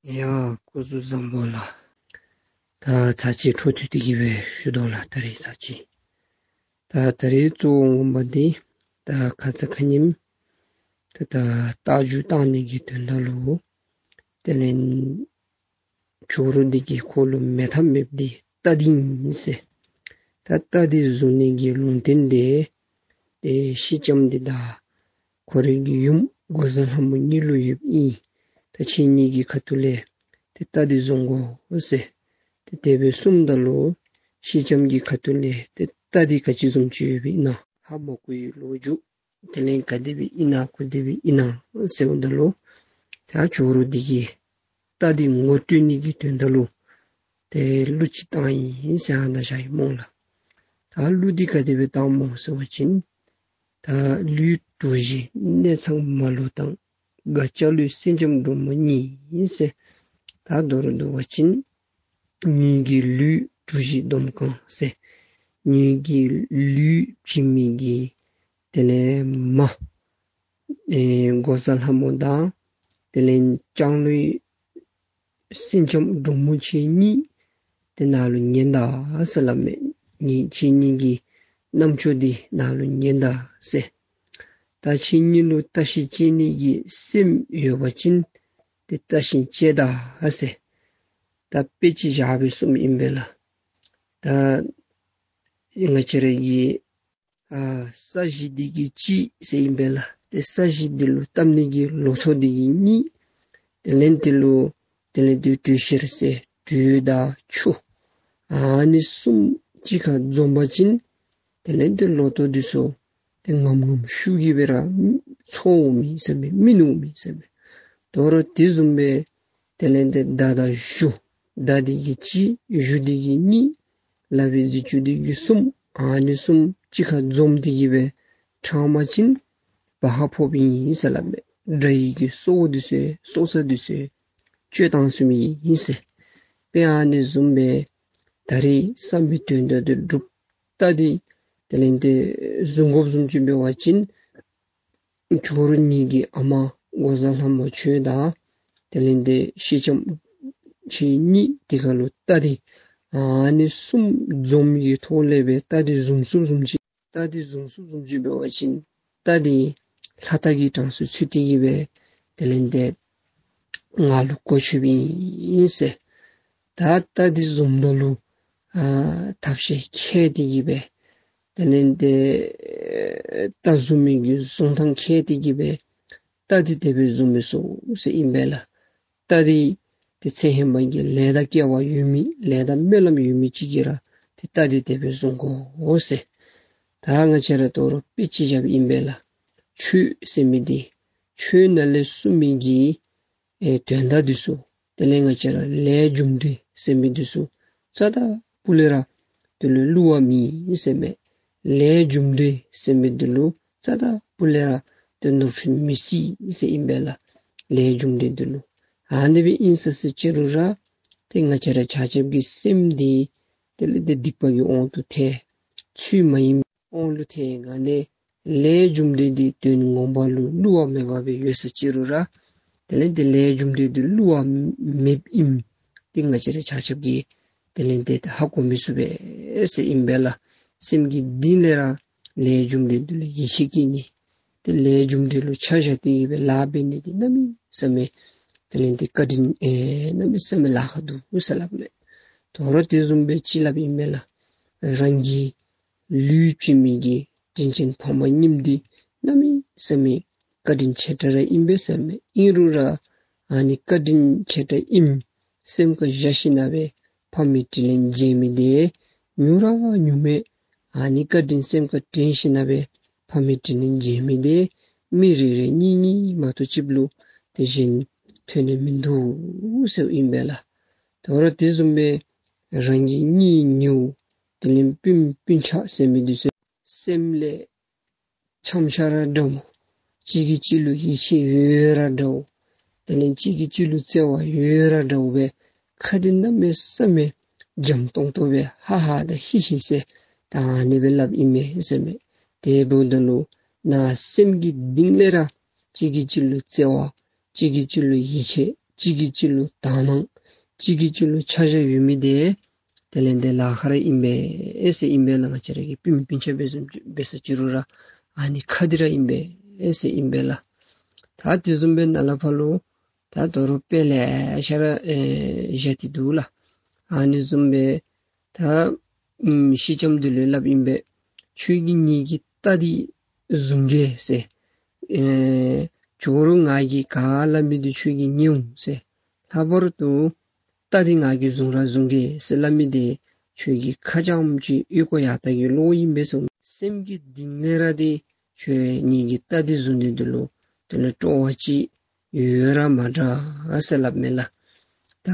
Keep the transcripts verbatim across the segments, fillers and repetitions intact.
ཡ་སྐུ་གཟུགས་བཟང་པོ་ལགས། ད་ཚར་གཅིག་འཕྲོ་མཐུད་དེ་གི་སྦེ་ཞུ་དོ་ལགས། ད་རིས་ཚར་གཅིག། ད་ད་རིས་གཙོ་བོ་ངོ་མ་འདི་ད་ཁ་ཙ་ཁ་ཉིནམ་ད་ད་རྟ་རྒྱུག་བཏང་ནི་གི་དོན་དག་ལུ་དེ་ལས་ཇོ་རུ་འདི་གིས་ཁོ་ལུ་མེད་ཐབས་མེདཔ་འདི་རྟ་འདི་ཨིན་ཟེར། ད་རྟ་འདི་བཟུང་ནི་གི་ལུང་བསྟན་འདི་ཏེ་སེང་ལྕམ་འདི་དང་ཁོ་རའི་གི་ཡུམ་འགོག་བཟའ་ལྷ་མོ་གཉིས་ལུ་ཡོདཔ་ཨིན། ད་ཁྱེད་གཉིས་ཀྱི་ཁ་ཐུག་ལས་ཏེ་རྟ་འདི་བཟུང་དགོ་ཟེར། ཏེ་དེ་སྦེ་གསུངམ་ད་ལུ་སེང་ལྕམ་གྱི་ཁ་ཐུག་ལས་ཏེ་རྟ་འདི་ག་ཅི་བཟུམ་ཅིག་ཡོདཔ་ཨིན་ན་ཧ་མ་གོ་བའི་ལོ་རྒྱུས། དེ་ལས་ག་དེ་སྦེ་ཨིན་ན་ག་དེ་སྦེ་ཨིན་ན་ཟེརཝ་ད་ལུ་ད་ཇོ་རུ་འདི་གིས་རྟ་འདི་ངོ་སྤྲོད་ནི་གི་དོན་དག་ལུ་ཏེ་གླུ་ཅིག་བཏང་ཡི་ཟེར་ཨ་ནཱ་བཞག་ཡི་སྨོ་ལགས། ད་གླུ་འདི་ག་དེ་སྦེ་བཏངམ་སྨོ་ཟེར་བ་ཅིན། ད་ལུས་གྲུ་བཞི་གནས་ཚང་མ་ལུ་བཏང་། དགའ་སྐྱ་ལུས་སེང་ལྕམ་འབྲུག་མོ་གཉིས་ཟེར། ད་མདོར་བསྡུ་བ་ཅིན་ངེ་གི་ལུས་གྲུ་བཞི་འདོམ་གང་ཟེར། ངེ་གི་ལུས་བྱིན་མི་གི་དེ་ལས་མ་ཨེ་འགོག་བཟའ་ལྷ་མོ་དང་དེ་ལས་ལྕང་ལུས་སེང་ལྕམ་འབྲུག་མོ་ཁྱེད་གཉིས་ཏེ་ནཱ་ལུ་ཉན་ད་ཟེར་སླབ་མས། ངེ་ཁྱེད་གཉིས་ཀྱི་རྣམ་ཅོ་འདི་ནཱ་ལུ་ཉན་ད་ཟེར། ད་ཁྱེད་གཉིས་ལུ་བརྟག་ཞིབ་དཔྱད་ནི་གི་སེམས་ཡོད་པ་ཅིན་ཏེ་བརྟག་ཞིབ་དཔྱད་ད་ཟེར། ད་དཔེ་ཅིག་བཞག་སྦེ་གསུངམ་ཨིན་པས་ལགས། ད་ང་བཅས་ར་གི་ཨ་ས་གཞི་འདི་གི་སྤྱི་ཟེར་ཨིན་པས་ལགས། ཏེ་ས་གཞི་འདི་ལུ་བཏབ་ནི་གི་ལོ་ཐོག་འདི་གི་གཉིས། དེ་ལས་འདི་ལུ་དེ་ལས་འདི་དྲོད་གཤེར་ཟེར་དྲོད་དང་ཆུ་ཨ་ནི་གསུམ་གཅིག་ཁར་འཛོམས་པ་ཅིན་དེ་ལས་འདི་ལོ་ཐོག་འདི་ཚུ་ཏེ་ངམ་ངམ་ཤུགས་ཀྱིས་སྦེ་ར་འཚོ་འོང་མི་ཟེར་མས། སྨིན་འོང་མི་ཟེར་མས། དོ་རུང་དེ་བཟུམ་སྦེ་དེ་ལས་འདི་ཟླ་དང་གཞུ་ཟླ་འདི་གི་གཅིག་གཞུ་འདི་གི་གཉིས་ལ་བའི་རྫི་ཅུ་འདི་གི་གསུམ་ཨ་ནི་གསུམ་གཅིག་ཁར་འཛོམས་ཏེ་གི་སྦེ་ཕྲང་མ་ཅིན་བག་ཧ་ཕོགཔ་ཨིན་ཟེར་སླབ་མས། དགྲ་ཡི་གི་སྲོག་འདི་ཚུ་སྲོག་རྩ་འདི་ཚུ་གཅོད་བཏང་ཚུགས་མི་ཨིན་ཟེར། དཔེ་ཨ་ནི་བཟུམ་སྦེ་ད་རིས་བསམ་པའི་དོན་དག་འདི་འགྲུབ། རྟ་འདི་དེ་ལས་འདི་བཟུང་དགོཔ་བཟུམ་ཅིག་འབད་བ་ཅིན་ཇོ་རུ་ངེ་གི་ཨ་མ་འགོག་བཟའ་ལྷ་མོ་ཁྱོད་དང་དེ་ལས་འདི་སེང་ལྕམ་ཁྱེད་གཉིས་འདི་ཁར་ལུ་རྟ་འདི་ཨ་ནི་གསུམ་འཛོམས་ཀྱི་ཐོག་ལས་སྦེ་རྟ་འདི་བཟུང་ཚུགསཔ་བཟུམ་ཅིག་རྟ་འདི་བཟུང་ཚུགསཔ་བཟུམ་ཅིག་འབད་བ་ཅིན་རྟ་འདི་ལྷ་རྟ་གི་གྲངས་སུ་ཚུད་དེ་གི་སྦེ་དེ་ལས་འདི་ང་ལུ་གོ་ཆོདཔ་ཨིན་ཟེར། ད་རྟ་འདི་བཟུངམ་ད་ལུ་ཨ་ཐབས་ཤེས་མཁས་ཏེ་གི་སྦེ་དེ་ལས་འདི་རྟ་བཟུང་མི་གི་བཟུང་ཐངས་མཁས་ཏེ་གི་སྦེ་རྟ་འདི་དེ་སྦེ་བཟུང་མི་ཚུགས་ཟེར་ཨིན་པས་ལགས། རྟ་འདི་ཏེ་ཚེ་ཧེ་མ་གི་ལས་དང་སྐལ་བ་ཡོད་མི་ལས་དང་སྨོན་ལམ་ཡོད་མི་ཅིག་གིས་ར་ཏེ་རྟ་འདི་དེ་སྦེ་བཟུང་དགོ་ཟེར། ད་ང་བཅས་ར་དོ་རུང་དཔེ་ཅིག་བཞགཔ་ཨིན་པས་ལགས། ཆོས་ཟེར་མི་འདི་ཆོས་ནང་ལས་གསུངས་མི་གི་ཨེ་དོན་དག་འདི་ཚུ་དེ་ལས་ང་བཅས་ར་ལས་རྒྱུ་འབྲས་ཟེར་མི་འདི་ཚུ་རྩ་དང་སྤུ་ལས་ར་དེ་ལུ་བསླུ་བ་མེད་ཟེར་མས། ལས་རྒྱུ་འབྲས་ཟེར་མི་འདི་ལུ་རྩ་དང་སྤུ་ལས་ར་ཏེ་ནོར་འཁྲུལ་མི་སྲིད་ཟེར་ཨིན་པས་ལགས། ལས་རྒྱུ་འབྲས་འདི་ལུ་ཨ་ནི་སྦེ་ཨིན་ས་ཟེར་ཅི་རུང་ར་ཏེ་ང་བཅས་ར་ཆ་ཁྱབ་ཀྱི་སེམས་འདི་དེ་ལས་ཏེ་སྡིག་པ་གི་དབང་དུ་ཐལ། ཆོས་མ་ཡིན་དབང་ལུ་ཐལ་ག་ནི་ལས་རྒྱུ་འབྲས་འདི་དོན་ངོ་མ་ལུ་བསླུ་བ་མེད་པ་སྦེ་ཡོད་ས་ཅི་རུང་ར་དེ་ལས་ཏེ་ལས་རྒྱུ་འབྲས་འདི་བསླུ་བ་མེདཔ་ཨིནམ་འདི་ང་བཅས་ར་ཆ་ཁྱབ་ཀྱིས་དེ་ལས་ཏེ་ཧ་གོ་མི་ཚུགས་པས་ཟེར་ཨིན་པས་ལགས། སེམས་ཀྱི་གཏིང་ལས་ར་ལས་རྒྱུ་འབྲས་འདི་ལུ་ཡིད་ཆེས་བསྐྱེད་ནི་ཏེ་ལས་རྒྱུ་འབྲས་ལུ་ཆ་བཞག་སྟེ་གི་སྦེ་ལཱ་འབད་ནི་འདི་གནམ་མེད་ས་མེད་དེ་ལས་ཏེ་བཀའ་དྲིན་ཨེ་གནམ་མེད་ས་མེད་ལཱ་ཁག་འདུག་ཟེར་སླབ་མས། དོ་རུང་དེ་བཟུམ་སྦེ་ཅིག་སླབ་ཨིན་མས་ལགས། རང་གི་ལུས་བྱིན་མི་གི་དྲིན་ཅན་ཕ་མ་ཉིམ་འདི་གནམ་མེད་ས་མེད་བཀའ་དྲིན་ཆེ་དྲགས་ར་ཨིན་པས་ཟེར་མས། ཨིན་རུང་ར་ཨ་ནི་བཀའ་དྲིན་ཆེ་དྲགས་ཨིནམ་སེམས་ཁར་བཞག་ཞིན་ན་སྦེ་ཕ་མའི་དྲིན་ལན་འཇལ་མི་འདི་ཉུང་ར་ཉུང་མས། ཨ་ནི་བཀའ་དྲིན་སེམས་ཁར་དྲན་ཞིན་ན་སྦེ་ཕ་མའི་དྲིན་ལན་འཇལ་མི་འདི་མི་རེ་རེ་གཉིས་གཉིས་མ་གཏོགས་གཅིག་ལུ་དེ་བཞིན་ཐོན་ནི་མིན་འདུག་ཟེརཝ་ཨིན་པས་ལགས། དོ་རུང་དེ་བཟུམ་སྦེ་རང་གི་གཉེན་ཉེཝ་དེ་ལས་སྤུན་སྤུན་ཆ་ཟེར་མི་འདི་ཚུ་སེམས་ལས་འཆམ་ཤ་ར་འདྲཝ། གཅིག་གིས་གཅིག་ལུ་ཡིད་ཆེས་ཡོད་ར་འདྲཝ། དེ་ལས་གཅིག་གིས་གཅིག་ལུ་བརྩེ་བ་ཡོད་ར་འདྲཝ་སྦེ་ཁ་འདི་གནམ་མེད་ས་མེད་འཇམ་ཏོང་ཏོ་སྦེ་ཧ་ཧ་དང་ཧི་ཧི་ཟེར་ད་ཨ་ནི་སྦེ་སླབ་ཨིན་མས་ཟེར་མས། དེ་འབདཝ་ད་ལུ་ནང་སེམས་ཀྱི་གཏིང་ལས་ར་གཅིག་གིས་གཅིག་ལུ་བརྩེ་བ་གཅིག་གིས་གཅིག་ལུ་ཡིད་ཆེས་ གཅིག་གིས་གཅིག་ལུ་དག་སྣང་གཅིག་གིས་གཅིག་ལུ་ཆ་བཞག་ཡོད་མི་དེ་དེ་ལས་འདི་ལཱ་ཁག་ར་ཨིན་པས་ཟེར་ཨིན་པས་ལགས། ང་བཅས་ར་གི་སྤུན་སྤུན་ཆ་འབད་བཟུམ་འབད་ས་ཅིག་རུང་ར་ཨ་ནི་ཁག་འདི་ར་ཨིན་པས་ཟེར་ཨིན་པས་ལགས། ད་དེ་བཟུམ་སྦེ་ནཱ་ལས་ཕར་ལུ་ད་དོ་རུང་དཔེ་ལེ་ཤ་ར་ཨེ་བཞག་སྟེ་འདུག་ལགས། ཨ་ནི་བཟུམ་སྦེ་ད་ཨམ་སེང་ལྕམ་འདི་ལུ་སླབ་ཨིན་པས། ཁྱོད་ཀྱིས་ངེ་གི་རྟ་འདི་བཟུང་གེ་ཟེར། ཨེ་ཇོ་རུ་ང་གིས་ག་སླབ་མི་འདི་ཁྱོད་ཀྱིས་ཉན་འོང་ཟེར། ལྷག་པར་དུ་རྟ་འདི་ང་གིས་བཟུང་ར་བཟུང་གེ་ཟེར་སླབ་མི་འདི་ཁྱོད་ཀྱིས་ཁ་ཙམ་ཅིག་ཨོལ་ཀོ་ཡར་ལྟ་གི་ལོ་ཨིན་པས་ཟེར། སེམས་ཀྱི་གཏིང་ལས་ར་འདི་ཁྱོད་ངེ་གི་རྟ་འདི་བཟུང་ནི་འདི་ལུ་དེ་ལུ་སྤྲོ་བ་ཅིག་ཡོད་ར་མ་འདྲ་ཟེར་སླབ་མས་ལགས། ད་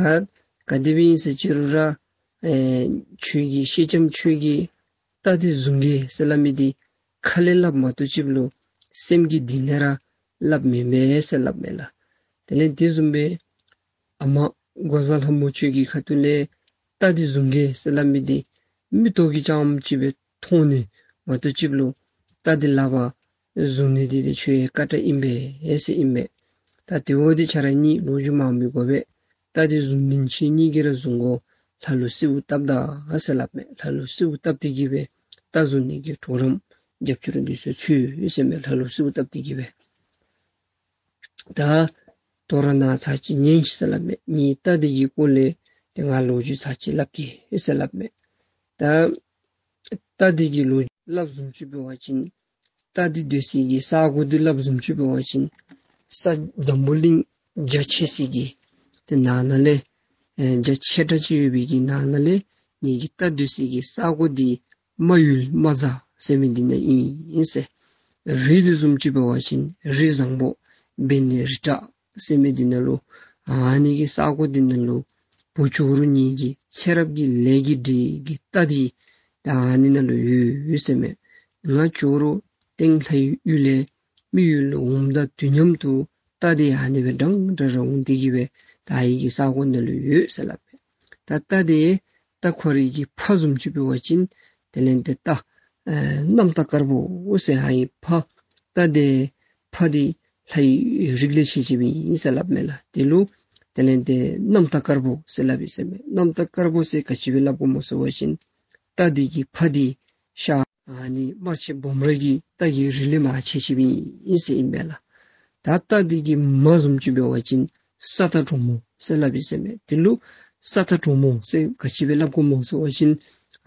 ག་དེ་སྦེ་ཨིན་ཟེར་ཅི་རུང་ར་ཨེ་ཁྱོད་ཀྱིས་སེང་ལྕམ་ཁྱོད་ཀྱིས་རྟ་འདི་བཟུང་གེ་ཟེར་སླབ་མི་འདི་ཁ་ལས་སླབ་མ་གཏོགས་ཅིག་ལུ་སེམས་ཀྱི་གཏིང་ལས་ར་སླབ་མེན་པས་ཟེར་སླབ་མས་ལགས། དེ་ལས་དེ་བཟུམ་སྦེ་ཨ་མ་འགོག་བཟའ་ལྷ་མོ་ཁྱོད་ཀྱི་ཁ་ཐུག་ལས་རྟ་འདི་བཟུང་གེ་ཟེར་སླབ་མི་འདི་མིག་ཏོ་གིས་ཙམ་ཅིག་སྦེ་མཐོང་ནི་མ་གཏོགས་ཅིག་ལུ་རྟ་འདི་ལག་པར་བཟུང་ནི་འདི་འདི་ཁྱོད་ཡང་དཀའ་དྲགས་ཨིན་པས་ཟེར་ཨིན་པས། ད་དེ་འབདཝ་ད་ཁྱེད་ར་གཉིས་ལོ་རྒྱུས་མང་མི་དགོ་པས། རྟ་འདི་བཟུང་ནི་ཁྱེད་གཉིས་ཀྱིས་ར་བཟུང་དགོ། ལྷ་ལུ་གསོལཝ་བཏབ་ད་ཟེར་སླབ་མས། ལྷ་ལུ་གསོལཝ་བཏབ་སྟེ་གི་སྦེ་རྟ་བཟུང་ནི་གི་གྲོགས་རམ་རྒྱབ་སྐྱོར་འདི་ཚུ་འཚོལ་ཟེར་མས། ལྷ་ལུ་གསོལཝ་བཏབ་སྟེ་གི་སྦེ། ད་དོ་རུང་ནཱ་ཚར་ཅིག་ཉན་ཤིག་ཟེར་སླབ་མས། ངེའི་རྟ་འདི་གི་སྐོར་ལས་ཏེ་ང་ལོ་རྒྱུས་ཚར་ཅིག་སླབ་གེ་ཟེར་སླབ་མས། ད་རྟ་འདི་གི་ལོ་རྒྱུས་སླབ་བཟུམ་ཅིག་འབད་བ་ཅིན་རྟ་འདི་སྡོད་སའི་གི་ས་གོ་འདི་སླབ་བཟུམ་ཅིག་འབད་བ་ཅིན་ས་འཛམ་བུ་གླིང་རྒྱ་ཆེ་སའི་གི་ཏེ་ནང་ན་ལས་ཨེ་རྒྱ་ཆེ་དྲགས་ཅིག་ཡོད་པའི་གི་ནང་ན་ལས་ངེ་གི་རྟ་སྡོད་སའི་གི་ས་གོ་འདི་རྨ་ཡུལ་རྨ་བྱ་ཟེར་མི་འདི་ནང་ཨིན་ཟེར། རི་འདི་བཟུམ་ཅིག་འབད་བ་ཅིན་རི་བཟང་པོ་བེ་ནེ་རི་བྲག་ཟེར་མི་འདི་ནང་ལུ་ཨ་ནི་གི་ས་གོ་འདི་ནང་ལུ་བུ་ཇོ་རུ་ངེ་གི་ཚེ་རབས་ཀྱི་ལས་ཀྱི་འབྲས་ཀྱི་རྟ་འདི་ད་ཨ་ནི་ནང་ལུ་ཡོད་ཟེར་མས། ང་ཇོ་རུ་སྟེང་ལྷའི་ཡུལ་ལས་མི་ཡུལ་ལུ་འོངམ་ད་དུས་མཉམ་དུ་རྟ་འདི་ཨ་ནི་སྦེ་འདྲན་འདྲ་ར་འོང་སྟེ་གི་སྦེ་ད་ཨ་ནི་གི་ས་གོ་ནང་ལུ་ཡོད་ཟེར་སླབ་མས། ད་རྟ་འདི་རྟ་ཁོ་རའི་གི་ཕ་བཟུམ་ཅིག་འབད་བ་ཅིན་དེ་ལས་འདི་རྟ་ཨེ་གནམ་རྟ་དཀར་པོ་ཟེར་ཨ་ནི་ཕ་རྟ་འདི་ཕ་འདི་ལྷའི་རིགས་ལས་ཆད་ཆདཔ་ཨིན་ཟེར་སླབ་མས་ལགས། དེ་ལུ་དེ་ལས་འདི་གནམ་རྟ་དཀར་པོ་ཟེར་སླབ་ཨིན་ཟེར་མས། གནམ་རྟ་དཀར་པོ་ཟེར་ག་ཅི་སྦེ་སླབ་དགོཔ་སྨོ་ཟེར་བ་ཅིན་རྟ་འདི་གི་ཕ་འདི་ཤ་ཨ་ནི་དམར་ཆེན་སྦོམ་ར་གི་རྟ་གི་རིགས་ལས་མར་ཆད་ཆདཔ་ཨིན་ཟེར་ཨིན་པས་ལགས། ད་རྟ་འདི་གི་མ་བཟུམ་ཅིག་འབད་བ་ཅིན་ས་རྟ་གྲོ་མོ་ཟེར་སླབ་ཨིན་ཟེར་མས། དེ་ལུ་ས་རྟ་གྲོ་མོ་ཟེར་ག་ཅི་སྦེ་སླབ་དགོཔ་སྨོ་ཟེར་བ་ཅིན་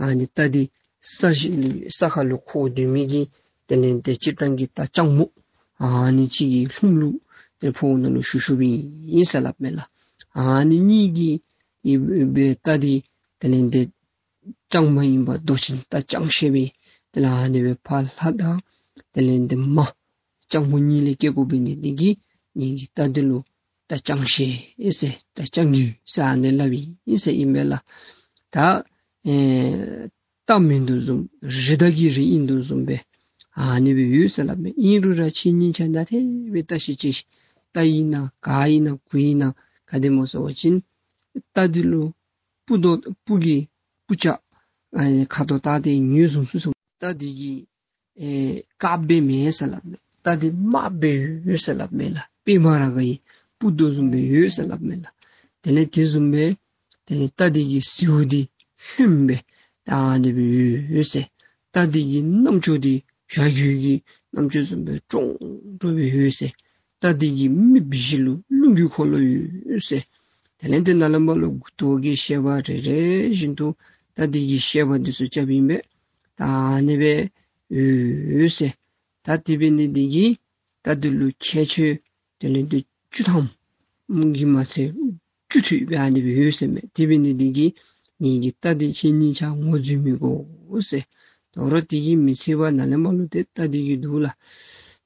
ཨ་ནི་རྟ་འདི་ས་གཞི་ས་ཁ་ལུ་འཁོར་སྡོད་མི་གི་དེ་ལས་འདི་སྤྱིར་བཏང་གི་རྟ་སྤྱང་མོ་ཨ་ནི་ཅིག་གི་ལྷུམས་ལུ་ཏེ་ཕོཝ་ནང་ལུ་ཞུགས་ཞུགསཔ་ཨིན་ཟེར་སླབ་མས་ལགས། ཨ་ནི་གཉིས་ཀྱི་ཨེ་སྦེ་རྟ་འདི་དེ་ལས་འདི་སྤྱང་མོ་ཨིན་པ་མདོ་ཆེན་རྟ་སྤྱང་ཤེས་པའི་དེ་ལས་ཨ་ནི་སྦེ་ཕ་ལྷ་དང་དེ་ལས་འདི་མ་སྤྱང་མོ་གཉིས་ལས་སྐྱེས་དགོ་པའི་ནི་འདི་གིས་ངེ་གི་རྟ་འདི་ལུ་རྟ་སྤྱང་ཤེས་ཟེར་རྟ་སྤྱང་རྒྱུད་ཟེར་ཨ་ནི་སླབ་ཨིན་ཟེར་ཨིན་པས་ལགས། ད་ཨེ་རྟ་མིན་དོ་བཟུམ་རི་དྭགས་ཀྱི་རིགས་ཨིན་དོ་བཟུམ་སྦེ་ཨ་ནི་སྦེ་ཡོད་ཟེར་སླབ་མས། ཨིན་རུང་ར་ཁྱེད་གཉིས་ཆ་ནཱ་དེ་སྦེ་བལྟ་ཤིག་ཅིག། རྟ་ཨིན་ན་ག་ཨིན་ན་གུ་ཨིན་ན་ག་དེ་སྨོ་ཟེར་བ་ཅིན་རྟ་འདི་ལུ་སྤུ་རྡོག་སྤུ་གི་སྤུ་ལྕགས་ཨ་ཁ་དོག་བལྟ་སྟེ་ཉོས་བཟུང་ཚུགས་ཟེར། རྟ་འདི་གི་ཨེ་དཀརཔོ་སྦེ་མེད་ཟེར་སླབ་མས། རྟ་འདི་དམརཔོ་སྦེ་ཡོད་ཟེར་སླབ་མས་ལགས། པདྨ་རཱ་གའི་སྤུ་རྡོག་བཟུམ་སྦེ་ཡོད་ཟེར་སླབ་མས་ལགས། དེ་ལས་དེ་བཟུམ་སྦེ་དེ་ལས་རྟ་འདི་གི་ཟེའུ་འདི་ཧོནམོ་སྦེ་ད་ཨ་ནི་སྦེ་ཡོད་ཟེར། རྟ་འདི་གི་རྣམ་ཅོ་འདི་བྱ་རྒོད་ཀྱི་རྣམ་ཅོ་བཟུམ་སྦེ་ཀྲོང་ཀྲོ་སྦེ་ཡོད་ཟེར། རྟ་འདི་གི་མིག་བཞི་ལུ་རླུང་གི་འཁོར་ལོ་ཡོད་ཟེར། དེ་ལས་འདི་ནཱ་ལས་མར་ལུ་མགུ་ཏོ་གི་བཤད་པ་རེ་རེ་བཞིན་དུ་རྟ་འདི་གི་བཤད་པ་འདི་ཚུ་རྐྱབ་ཨིན་པས། ད་ཨ་ནི་སྦེ་ཡོད་ཟེར། ད་དེ་འབད་ནི་འདི་གིས་རྟ་འདི་ལུ་ཁྱད་ཆོས་དེ་ལས་འདི་བཅུ་ཐམ་གྱིས་མ་ཚད་བཅུ་ཐུབ་སྦེ་ཨ་ནི་སྦེ་ཡོད་ཟེར་མས། དེ་འབད་ནི་འདི་གིས་ངེ་གི་རྟ་འདི་ཁྱེད་གཉིས་ཆ་ངོ་འཛོལ་མི་དགོ་ཟེར། དོ་རུང་དེ་གིས་མི་ཚད་པར་ནཱ་ལས་མར་ལུ་ཏེ་རྟ་འདི་གི་འདུག་ལགས།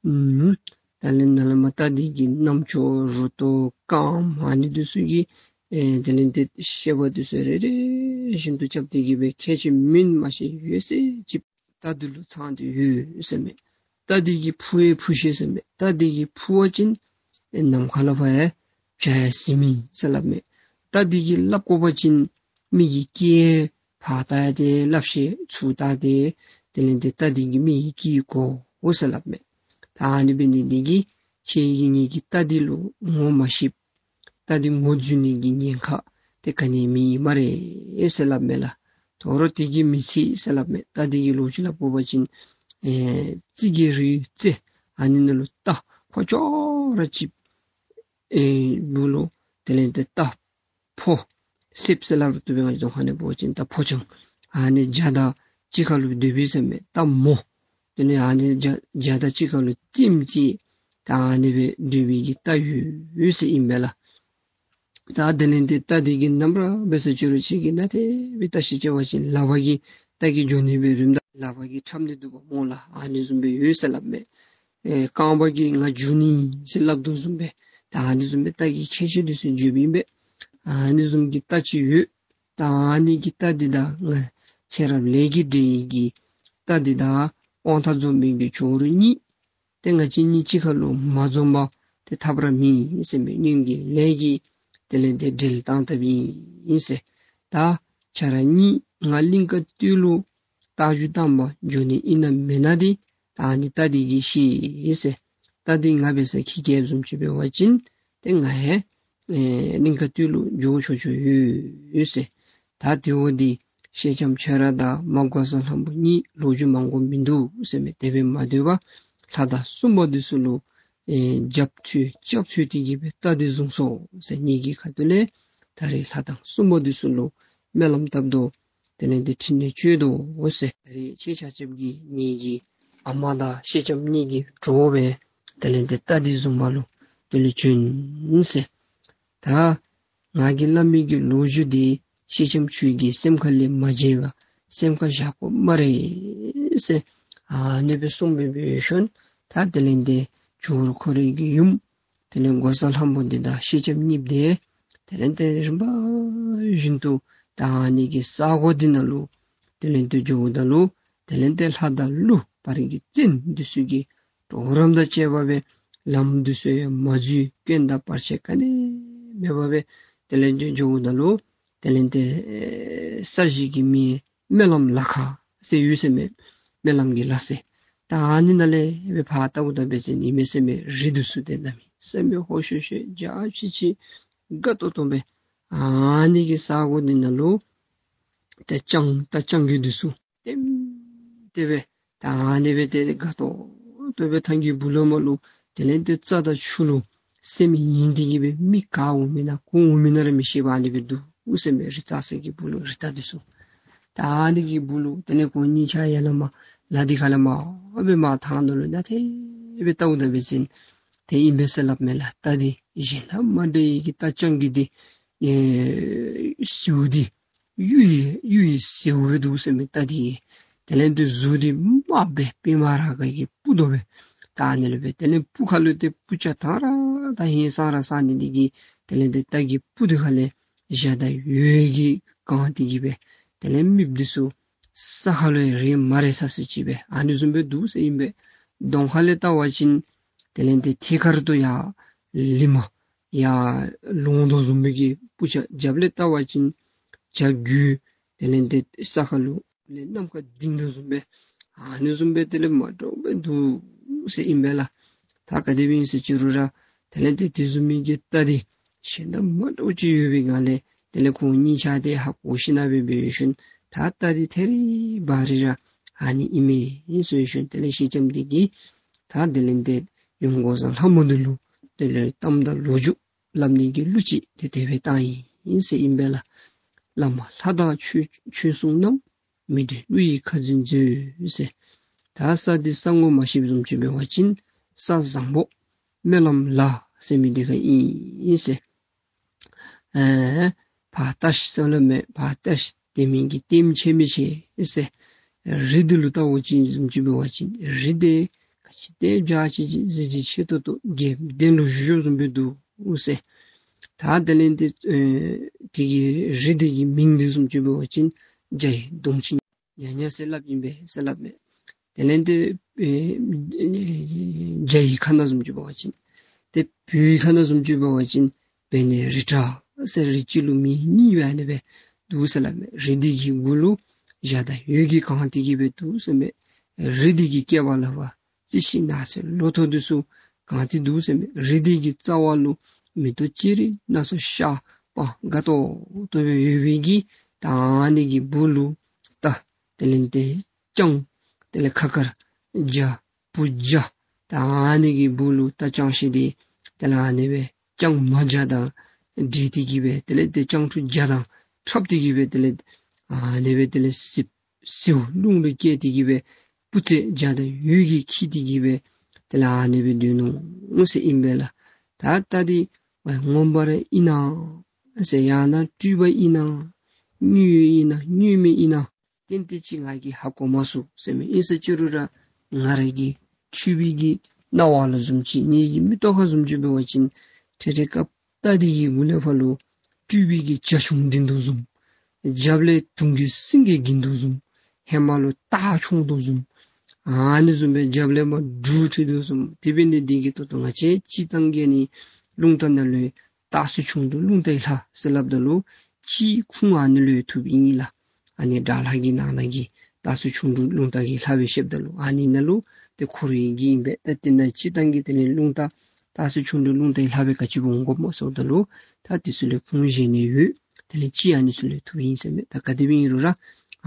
ཨུམ། ད་ལས་ནཱ་ལས་མར་རྟ་འདི་གི་རྣམ་ཅོ་རུ་ཏོ་རྐངམ་ཨ་ནི་འདི་ཚུ་གི་ཨེ་དེ་ལས་འདི་བཤད་པ་འདི་ཚུ་རེ་རེ་བཞིན་དུ་རྐྱབ་སྟེ་གི་སྦེ་ཁྱད་ཆོས་མིན་མ་ཤེས་ཡོད་ཟེར་ཅིག། རྟ་འདི་ལུ་ཚང་སྟེ་ཡོད་ཟེར་མས། རྟ་འདི་གིས་འཕུར་ཡང་འཕུར་ཤེས་ཟེར་མས། རྟ་འདི་གིས་འཕུར་བ་ཅིན་ཨེ་ནམ་མཁའ་ལུ་ཕར་ཡང་བྱ་ཡང་ཟིན་མི་ཟེར་སླབ་མས། རྟ་འདི་གིས་སླབ་དགོ་པ་ཅིན་མི་གི་སྐད་ཕར་བལྟ་སྟེ་སླབ་ཤེས། ཚུར་བལྟ་སྟེ་དེ་ལས་འདི་རྟ་འདི་གིས་མི་གི་སྐད་གོ་འོང་ཟེར་སླབ་མས། ད་ཨ་ནི་འབད་ནི་འདི་གིས་ཁྱེད་ཀྱིས་ངེ་གི་རྟ་འདི་ལུ་ངོ་མ་ཤེསཔ། རྟ་འདི་ངོ་འཛོལ་ནི་གི་ཉེན་ཁ་དེ་ག་ནི་མེད་སྨ་རེ་ཟེར་སླབ་མས་ལགས། དོ་རུང་དེ་གིས་མི་ཚད་ཟེར་སླབ་མས། རྟ་འདི་གི་ལོ་རྒྱུས་ལུ་འབད་བ་ཅིན་ཨེ་རྩི་གི་རི་རྩེ་ཨ་ནི་ནང་ལུ་རྟ་ཁོ་ཅོག་ར་གཅིག་ཨེ་སྦུག་ལུ་དེ་ལས་ཏེ་རྟ་ཕོ་གསེབ་ཟེར་སླབ་རུང་བཏུབ་པས། ང་བཅས་རྫོང་ཁ་ནང་འབད་བ་ཅིན་རྟ་ཕོ་རྐྱང་ཨ་ནི་བརྒྱ་དང་གཅིག་ཁར་ལུ་སྡོད་པས་ཟེར་མས། རྟ་མོ་དེ་ལས་ཨ་ནི་བརྒྱ་བརྒྱ་དང་གཅིག་ཁར་ལུ་རྩེདམོ་རྩེ་ད་ཨ་ནི་སྦེ་སྡོད་པའི་གི་རྟ་ཡོད་ཡོད་ཟེར་ཨིན་པས་ལགས། ད་དེ་ལས་ཏེ་རྟ་འདི་གི་རྣམ་པར་འབད་ས་ཅི་རུང་ཅིག་གིས་ནཱ་དེ་སྦེ་བལྟ་ཞིནམ་ལས་ལགཔ་གིས་རྟ་གི་འགྱོ་ནི་སྦེ་རིམ་ད་ལགཔ་གིས་འཁྲབ་ནི་འདུག་པ་སྨོ་ལགས། ཨ་ནི་བཟུམ་སྦེ་ཡོད་ཟེར་སླབ་མས། ཨེ་རྐང་པ་གིས་ང་འགྱོ་ནི་ཟེར་སླབ་དོ་བཟུམ་སྦེ་ད་ཨ་ནི་བཟུམ་སྦེ་རྟ་གི་ཁྱད་ཆོས་འདི་ཚུ་བརྗོད་པའི་ཨིན་པས། ཨ་ནི་བཟུམ་གྱི་རྟ་ཅིག་ཡོད། ད་ཨ་ནི་གི་རྟ་འདི་དང་ང་ཚེ་རབས་ལས་ཀྱི་འབྲེལ་གྱི་རྟ་འདི་དང་དབང་ཐང་འཛོམས་པའི་གི་ཇོ་རུ་གཉིས་ཏེ་ང་བཅས་གཉིས་གཅིག་ཁར་ལུ་མ་འཛོམས་པ་དེ་ཐབས་ར་མེད་ཟེར་མས། སྔོན་གྱི་ལས་ཀྱི་དེ་ལས་ཏེ་འབྲེལ་བཏང་བཏངམ་ཨིན་ཟེར། ད་ཁྱེད་ར་གཉིས་ང་གླིང་དཀར་སྟོད་ལུ་རྟ་རྒྱུག་གཏང་པར་འགྱོ་ནི་ཨིན་ན་མེན་ན་འདི་ད་ཨ་ནི་རྟ་འདི་གིས་ཤེས་ཟེར། རྟ་འདི་ང་འབད་སར་འཁྱིད་འཁྱིདཔ་བཟུམ་ཅིག་འབད་བ་ཅིན་ཏེ་ང་ཡང་ཨེ་གླིང་དཀར་སྟོད་ལུ་འགྱོ་ཆོག་ཆོག་ཡོད་ཡོད་ཟེར། ད་དེ་འབདཝ་ད་སེང་ལྕམ་ཁྱོད་ར་དང་མ་འགོག་བཟའ་ལྷ་མོ་གཉིས་ལོ་རྒྱུས་མང་པོ་མིན་འདུག་ཟེར་མས། དེ་སྦེ་མ་སྡོད་པར་ལྷ་དང་སྲུང་མ་འདི་ཚུ་ལུ་ཨེ་རྒྱབ་འཚོལ་ལྕག་འཚོལ་ཏེ་གི་སྦེ་རྟ་འདི་བཟུང་སོང་ཟེར། ངེ་གི་ཁ་ཐུག་ལས་ད་རེས་ལྷ་དང་སྲུང་མ་འདི་ཚུ་ལུ་སྨོན་ལམ་བཏབ་དོ། དེ་ལས་ཏེ་ཕྲིན་ལས་བཅོལ་དོ་ཟེར། ད་རེས་ཁྱེད་ཆ་ཁྱབ་ཀྱིས་ངེ་གི་ཨ་མ་དང་སེང་ལྕམ་གཉིས་ཀྱི་གྲོགས་སྦེ་དེ་ལས་ཏེ་རྟ་འདི་བཟུང་པར་ལུ་དེ་ལས་བྱོན་ཟེར། ད་ང་གིས་སླབ་མི་གི་ལོ་རྒྱུས་འདི་སེང་ལྕམ་ཁྱོད་ཀྱི་སེམས་ཁ་ལས་མ་བརྗེད་པར་སེམས་ཁར་བཞག་དགོ་སྨ་རེ་ཟེར། ཨ་ནི་སྦེ་གསུངས་སྦེ་འབད་ཞིནམ་ད་དེ་ལས་ཏེ་ཇོ་རུ་ཁོ་རའི་གི་ཡུམ་དེ་ལས་འགོག་བཟའ་ལྷ་མོ་འདི་དང་སེང་ལྕམ་གཉིསཔོ་འདི་དེ་ལས་ཏེ་རིམ་པ་བཞིན་དུ་ད་ཨ་ནི་གི་ས་གོ་འདི་ནང་ལུ་དེ་ལས་ཏེ་འགྱོཝ་ད་ལུ་དེ་ལས་ཏེ་ལྷ་དང་ཀླུ་བར་གྱི་བཙན་འདི་ཚུ་གི་གྲོགས་རམ་དང་བཅས་པ་སྦེ་ལམ་འདི་ཚུ་ཡང་མ་འཛོལ་སྐྱོན་དང་བར་ཆད་ག་ནི་མེད་པར་སྦེ་དེ་ལས་ཏེ་འགྱོཝ་ད་ལུ་དེ་ལས་ཏེ་ས་གཞི་གི་མིང་སྨོན་ལམ་ལ་ཁ་ཟེར་ཡོད་ཟེར་མས། སྨོན་ལམ་གྱི་ལ་ཟེར། ད་ཨ་ནི་ནང་ལས་སྦེ་ཕར་བལྟཝ་ད་འབད་བ་ཅིན་ཨིན་མས་ཟེར་མས། རི་འདི་ཚུ་ཏེ་གནམ་མེད་ས་མེད་ཧོ་ཤོ་ཤོ་འཇའ་ཆི་ཆི་དགའ་ཏོག་ཏོ་སྦེ་ཨ་ནི་གི་ས་གོ་འདི་ནང་ལུ་ཏེ་རྐྱང་རྟ་རྐྱང་རྒོད་འདི་ཚུ་ལྟེམ་ལྟེ་སྦེ་ད་ཨ་ནི་སྦེ་ཏེ་དགའ་ཏོག་ཏོ་སྦེ་ཐང་གི་སྦུག་ལུ་མར་ལུ་དེ་ལས་ཏེ་རྩྭ་དང་ཆུ་ལུ་སེམས་ཡེངས་ཏེ་གི་སྦེ་མི་ག་འོང་མི་ན་ག་འོང་མི་ན་ར་མི་ཤེས་པར་ཨ་ནི་སྦེ་འདུག་ཟེར་མས། རི་རྩྭ་ས་གི་སྦུག་ལུ་རི་རྟ་འདི་ཚུ་ད་ཨ་ནི་གི་སྦུག་ལུ་དེ་ལས་ཁོང་གཉིས་ཆ་ཡར་ལས་མར་ལ་འདི་ཁ་ལས་མར་སྦེ་མར་ཐང་ནང་ལུ་ནཱ་དེ་སྦེ་བལྟཝ་ད་འབད་བ་ཅིན་དེ་ཨིན་པས་ཟེར་སླབ་མས་ལགས། རྟ་འདི་གཞན་དང་མ་འདྲ་གི་རྟ་རྐྱང་རྒོད་འདི་ཨེ་ཟེའུ་འདི་གཡུ་ཡི་གཡུ་ཡི་ཟེའུ་སྦེ་འདུག་ཟེར་མས། རྟ་འདི་གི་དེ་ལས་ཏེ་གཟུགས་འདི་དམར་སྦེ་པདྨ་རཱ་ག་གི་སྤུ་རྡོག་སྦེ་ད་ཨ་ནི་ལས་སྦེ་དེ་ལས་སྤུ་ཁ་ལུ་ཏེ་སྤུ་ཆ་དང་ར་དང་ཧིང་སངས་ར་སངས་ནི་འདི་གིས་དེ་ལས་ཏེ་རྟ་གི་སྤུ་འདི་ཁ་ལས་འཇའ་དང་འོད་ཀྱིས་གང་སྟེ་གི་སྦེ་དེ་ལས་རྨིགཔ་འདི་ཚུ་ས་ཁ་ལུ་ཡང་རེག་མ་རེག་ས་སུ་ཅིག་སྦེ་ཨ་ནི་བཟུམ་སྦེ་འདུག་ཟེར་ཨིན་པས། གདོང་ཁ་ལས་བལྟ་བ་ཅིན་དེ་ལས་ཏེ་ཐད་ཀར་དུ་ཡར་ལི་མ་ཡར་ལོང་དོ་བཟུམ་སྦེ་གི་སྤུ་ཆ། རྒྱབ་ལས་བལྟ་བ་ཅིན་བྱ་རྒོད་དེ་ལས་ཏེ་ས་ཁ་ལུ་ལས་ནམ་མཁའ་ལྡིང་དོ་བཟུམ་སྦེ་ཨ་ནི་བཟུམ་སྦེ་དེ་ལས་མ་འདྲཝ་སྦེ་འདུག་ཟེར་ཨིན་པས་ལགས། ད་ག་དེ་སྦེ་ཨིན་ཟེར་ཅི་རུང་ར་དེ་ལས་ཏེ་དེ་བཟུམ་མའི་གི་རྟ་འདི་གཞན་དང་མ་འདྲཝ་ཅིག་ཡོད་པའི་སྒང་ལས་དེ་ལས་ཁོང་གཉིས་ཆ་དེ་ཧ་གོ་ཞིན་ན་སྦེ་འབད་ཞིནམ་ད་རྟ་འདི་ཐད་རི་བ་རི་ར་ཨ་ནི་ཨིན་མས་ཟེར་ཞིནམ་དེ་ལས་སེང་ལྕམ་འདི་གིས་ད་དེ་ལས་ཏེ་ཡུམ་འགོག་བཟའ་ལྷ་མོ་འདི་ལུ་དེ་ལས་གཏམ་དང་ལོ་རྒྱུས་སླབ་ནི་གི་གླུ་ཅིག་དེ་དེ་སྦེ་བཏང་ཡི་ཟེར་ཨིན་པས་ལགས། བླ་མ་ལྷ་དང་ཆོས་ཆོས་སྲུང་རྣམས། མི་འབྲལ་ཀླུ་ཡི་ཁ་འཛིན་མཛོད་ཟེར། ད་ས་འདི་ས་ངོ་མ་ཤེསཔ་བཟུམ་ཅིག་འབད་བ་ཅིན་ས་བཟང་པོ་སྨོན་ལམ་ལ་ཟེར་མི་འདི་ཁར་ཨིན་ཟེར། ཨེ་ཕར་བལྟ་ཤིག་ཟེར་སླབ་མས། ཕར་བལྟ་ཤིག། དེ་མིན་གྱི་ལྟདམོ་ཆེ་མི་ཆེ་ཟེར། རི་འདི་ལུ་བལྟ་བ་ཅིན་བཟུམ་ཅིག་འབད་བ་ཅིན་རི་འདི་ག་ཅི་ཏེ་འཇའ་ཆི་ཆི་གཟི་བརྗིད་ཆེ་ཏོག་ཏོ་དགེ་ལྡན་ལུ་བཞུགས་བཞུགསཔ་བཟུམ་སྦེ་འདུག་ཟེར། ད་དེ་ལས་ཏེ་ཨེ་དེ་གི་རི་འདི་གི་མིང་འདི་བཟུམ་ཅིག་འབད་བ་ཅིན་འཇའ་ཡི་གདོང་ཅན་ཉ་ཉ་ཟེར་སླབ་ཨིན་པས་ཟེར་སླབ་མས། དེ་ལས་ཏེ་ཨེ་འཇའ་ཡི་ཁ་ནང་བཟུམ་ཅིག་འབད་བ་ཅིན་ཏེ་བོད་ཡི་ཁ་ནང་བཟུམ་ཅིག་འབད་བ་ཅིན་བེ་ནེ་རི་བྲག་ཟེར་རི་གཅིག་ལུ་མིང་གཉིས་སྦེ་ཨ་ནི་སྦེ་འདུག་ཟེར་སླབ་མས། རི་འདི་གི་གུ་ལུ་འཇའ་དང་འོད་ཀྱིས་གང་སྟེ་གི་སྦེ་འདུག་ཟེར་མས། རི་འདི་གི་སྐེད་པ་ལུ་བ་རྩི་ཤིང་ནགས་ཚལ་ལོ་ཐོག་འདི་ཚུ་གང་སྟེ་འདུག་ཟེར་མས། རི་འདི་གི་རྩ་བ་ལུ་ མེ་ཏོག་ཅི་རིགས་སྣ་ཚོགས་ཤ་པགས་དགའ་ཏོག་ཏོ་སྦེ་ཡོད་པའི་གི་ད་ཨ་ནི་གི་སྦུག་ལུ་ད་དེ་ལས་ཏེ་སྤྱང་དེ་ལས་ཁ་དཀར་བརྒྱ་བུ་བརྒྱ་ད་ཨ་ནི་གི་སྦུག་ལུ་ད་སྤྱང་ཤ་འདི་དེ་ལས་ཨ་ནི་སྦེ་སྤྱང་མ་བརྒྱ་དང་འདྲེས་ཏེ་གི་སྦེ་དེ་ལས་ཏེ་སྤྱང་ཕྲུག་བརྒྱ་དང་འཁྲབ་སྟེ་གི་སྦེ་དེ་ལས་ཨ་ནི་སྦེ་དེ་ལས་སྲིབ་སེརཝ་རླུང་ལུ་སྐྱེས་ཏེ་གི་སྦེ་སྤུ་རྩེ་བརྒྱ་དང་ཡོད་ཀྱི་འཁྱིད་དེ་གི་སྦེ་དེ་ལས་ཨ་ནི་སྦེ་སྡོད་ནུག་ཟེར་ཨིན་པས་ལགས། ད་རྟ་འདི་ངོ་མ་ར་ཨིན་ན་ཟེར་ཡང་ན་སྤྲུལ་པ་ཨིན་ན་དངོས་ཡོད་ཨིན་ན་དངོས་མེད་ཨིན་ན་ཏན་ཏན་ཅིག་ང་གིས་ཧ་གོ་མ་ཚུགས་ཟེར་མས། ཨིན་ཟེར་ཅི་རུང་ར་ང་ར་གི་འཁྲུལ་པའི་གི་སྣང་བ་ལུ་བཟུམ་ཅིག་ངེ་གི་མིག་ཏོ་ཁར་བཟུམ་ཅིག་འབད་བ་ཅིན་ཐེ་རེ་སྐབས་རྟ་འདི་གི་མགུ་ལས་ཕར་ལུ་སྤྲུལ་པའི་གི་བྱ་ཁྱུང་འགྲེང་དོ་བཟུམ། རྒྱབ་ལས་དུང་གི་སེང་གེ་འགྱིང་དོ་བཟུམ། ཧེ་མ་ལུ་སྟག་མཆོང་དོ་བཟུམ། ཨ་ནི་བཟུམ་སྦེ་རྒྱབ་ལས་མར་འབྲུག་འཁྲིགས་དོ་བཟུམ། དེ་འབད་ནི་འདི་གིས་ད་ལྟོ་ང་བཅས་སྤྱིར་བཏང་གི་ནི་རླུང་རྟ་ནང་ལུ་སྟག་གཟིག་ཁྱུང་འབྲུག་རླུང་རྟ་ཡི་ལྷ་ཟེར་སླབ་ད་ལུ་ཅིག་ཁུངས་ཨ་ནི་ལུ་ཐུགཔ་ཨིན་ལགས། ཨ་ནི་དགྲ་ལྷ་གི་ནང་ན་གི་སྟག་གཟིག་ཁྱུང་འབྲུག་རླུང་རྟ་གི་ལྷ་སྦེ་བཤདཔ་ད་ལུ་ཨ་ནི་ནང་ལུ་ཏེ་འཁོར་ཡི་གི་ཨིན་པས། ད་དེ་ནང་སྤྱིར་བཏང་གི་དེ་ལས་རླུང་རྟ་སྟག་གཟིག་ཁྱུང་འབྲུག་རླུང་རྟ་ཡི་ལྷ་སྦེ་ག་ཅི་འོང་དགོཔ་སྨོ་ཟེརཝ་ད་ལུ་ད་དེ་ཚུ་ལས་ཁུངས་བཞེས་ནི་ཡོད། དེ་ལས་ཅིག་ཨ་ནི་ཚུ་ལུ་ཐུགཔ་ཨིན་ཟེར་མས། ད་ག་དེ་སྦེ་ཨིན་རུང་ར་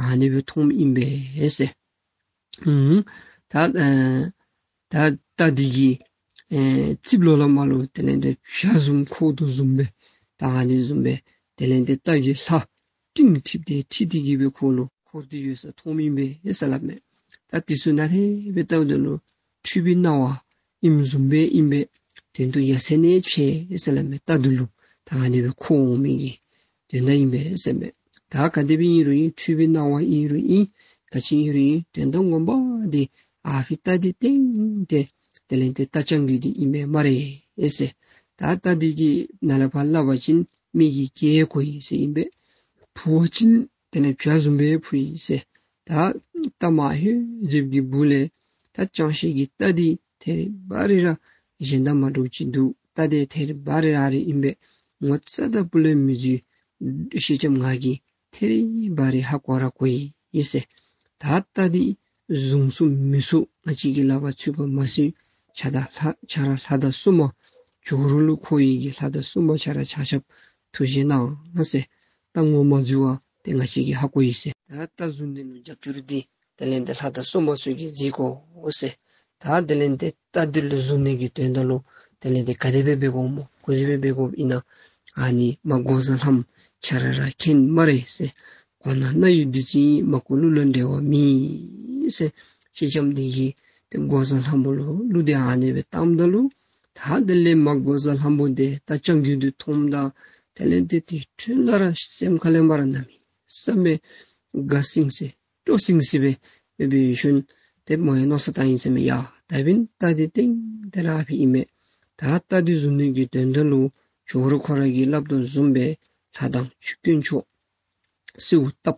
ཨ་ནི་སྦེ་མཐོངམ་ཨིན་པས་ཟེར། ཨུམ། ད་ཨེ་ད་རྟ་འདི་གི་ཨེ་རྩིབས་ལོགས་ལས་མར་ལུ་དེ་ལས་ཏེ་བྱ་བཟུམ་འཁོར་དོ་བཟུམ་སྦེ་ད་ཨ་ནི་བཟུམ་སྦེ་དེ་ལས་ཏེ་རྟ་གི་ལྷ་སྤྲིན་འཁྲིགས་ཏེ་འཁྲིགས་ཏེ་གི་སྦེ་ཁོ་ལུ་འཁོར་ཏེ་ཡོད་ས་མཐོངམ་ཨིན་པས་ཟེར་སླབ་མས། ད་དེ་ཚུ་ནཱ་ལས་སྦེ་བལྟཝ་ད་ལུ་འཁྲུལ་པའི་སྣང་བ་ཨིནམ་བཟུམ་སྦེ་ཨིན་པས། དོན་དུ་ཡ་མཚན་ནས་ཕྱེ་ཟེར་སླབ་མས། རྟ་འདི་ལུ་ད་ཨ་ནི་སྦེ་འཁོར་འོང་མི་གི་དོན་དག་ཨིན་པས་ཟེར་མས། ད་ག་དེ་སྦེ་ཨིན་རུང་ཨིན། འཁྲུལ་པའི་སྣང་བ་ཨིན་རུང་ཨིན། ག་ཅི་ཨིན་རུང་ཨིན། དོན་དག་ངོ་མ་འདི་ཨ་ཕི་རྟ་འདི་ཏན་ཏན་དེ་ལས་ཏེ་རྟ་རྐྱང་རྒོད་འདི་ཨིན་པས་སྨ་རེ་ཟེར། ད་རྟ་འདི་གིས་ནཱ་ལས་ཕར་སླབ་པ་ཅིན་མི་གི་སྐད་གོ་ཡི་ཟེར་ཨིན་པས། འཕུ་བ་ཅིན་དེ་ལས་བྱ་བཟུམ་སྦེ་འཕུ་ཡི་ཟེར། ད་རྟ་མ་ཧེ་འཇིབ་ཀྱི་སྦུག་ལས་ད་སྤྱང་ཤ་གི་རྟ་འདི་ཐད་རི་བ་རི་ར་གཞན་དང་མ་འདྲཝ་ཅིག་འདུག། རྟ་འདི་ཐད་རི་བ་རི་ར་ར་ཨིན་པས། ངོ་ཚ་དང་སྤུ་ལས་མི་འཛུལ། ཤེས་ལྕམ་ང་གིས་ཐད་རི་བ་རི་ཧ་གོ་ར་གོ་ཡི་ཟེར། ད་རྟ་འདི་བཟུང་ཚུགས་མི་ཚུགས་ང་བཅས་ཀྱི་ལག་པར་ཚུད་པ་མ་ཚུད་ཁྱོད་དང་ལྷ་ཁྱོད་ར་ལྷ་དང་སྲུང་མ་ཇོ་རུ་ལུ་འཁོར་ཡི་གི་ལྷ་དང་སྲུང་མ་ཁྱོད་ར་ཆ་ཁྱབ་ཐུགས་བཞེས་གནང་ཟེར། རྟ་ངོ་མ་འཛུལ་བ་དེ་ང་བཅས་ཀྱིས་ཧ་གོ་ཡི་ཟེར། ད་རྟ་བཟུང་ནི་ལུ་རྒྱབ་སྐྱོར་འདི་དེ་ལས་ཏེ་ལྷ་དང་སྲུང་མ་ཚུ་གིས་མཛད་དགོ་ཟེར། ད་དེ་ལས་ཏེ་རྟ་འདི་ལུ་བཟུང་ནི་གི་དོན་དག་ལུ་དེ་ལས་ཏེ་ག་དེ་སྦེ་འབད་དགོཔ་སྨོ། ག་དེ་སྦེ་འབད་དགོཔ་ཨིན་ན། ཨ་ནི་མ་འགོག་བཟའ་ལྷ་མོ་ཁྱོད་ར་ར་མཁྱེན་སྨ་རེ་ཟེར། གོ་ན་རྣ་ཡི་བདུད་རྩི་ཨིན། མ་གོ་གླུ་ལ་འགྲེལ་བ་མེད་ཟེར། ཤེས་ལྕམ་འདི་གིས་ཏེ་འགོག་བཟའ་ལྷ་མོ་ལུ་གླུ་འདི་ཨ་ནི་སྦེ་བཏངམ་ད་ལུ་ད་དེ་ལས་མ་འགོག་བཟའ་ལྷ་མོ་འདི་རྟ་རྐྱང་རྒོད་འདི་མཐོངམ་ད་དེ་ལས་ཏེ་དེ་འཕྲོ་ལས་ར་སེམས་ཁ་ལས་མར་གནམ་མེད་ས་མེད་དགའ་སིང་སི་སྤྲོ་སིང་སི་སྦེ་འབད་བའི་ཤུལ་ཏེ་མོ་ཡང་མནོ་བསམ་བཏང་ཡི་ཟེར་མས། ཡ་ད་འབདན་རྟ་འདི་ཏན་ཏན་ར་ཨ་ཕི་ཨིན་མས། ད་རྟ་འདི་བཟུང་ནི་གི་དོན་དག་ལུ་ཇོ་རུ་ཁོ་ར་གིས་སླབ་དོ་བཟུམ་སྦེ་ལྷ་དང་དཀོན་མཆོག་གསོལཝ་བཏབ།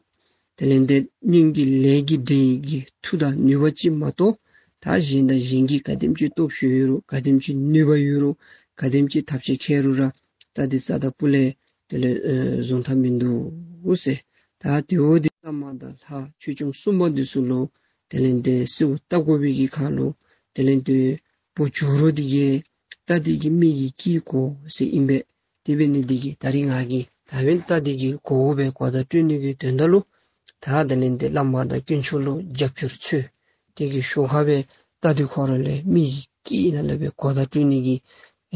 དེ་ལས་ཏེ་སྔོན་གྱི་ལས་ཀྱི་འབྲས་ཀྱི་མཐུ་དང་ནུས་པ་ཅིག་མ་གཏོགས་ད་གཞན་དང་གཞན་གྱིས་ག་དེམ་ཅིག་སྟོབས་ཤུགས་ཡོད་རུང་ག་དེམ་ཅིག་ནུས་པ་ཡོད་རུང་ག་དེམ་ཅིག་ཐབས་ཤེས་མཁས་རུང་ར་རྟ་འདི་རྩ་དང་སྤུ་ལས་དེ་ལས་ཨེ་བཟུང་ཐབས་མིན་འདུག་ཟེར། ད་དེ་འོ་དེ་བླ་མ་དང་ལྷ་ཆོས་སྐྱོང་སྲུང་མ་འདི་ཚུ་ལུ་དེ་ལས་ཏེ་གསོལཝ་བཏབ་དགོ་པའི་གི་ཁར་ལུ་དེ་ལས་ཏེ་བུ་ཇོ་རུ་འདི་གིས་རྟ་འདི་གི་མིག་གི་དཀྱིལ་གོ་ཟེར་ཨིན་པས། དེ་འབད་ནི་འདི་གིས་ད་རིས་ང་གིས་ད་འབདན་རྟ་འདི་གི་གོཝ་སྦེ་གོ་བརྡ་སྤྲོད་ནི་གི་དོན་དག་ལུ་ད་དེ་ལས་ཏེ་བླ་མ་དང་དཀོན་མཆོག་ལུ་རྒྱབ་སྐྱོར་འཚོལ། དེ་གི་ཤུལ་ཁར་སྦེ་རྟ་འདི་ཁོ་ར་ལས་མིག་གི་དཀྱིལ་ནང་ལས་སྦེ་གོ་བརྡ་སྤྲོད་ནི་གི་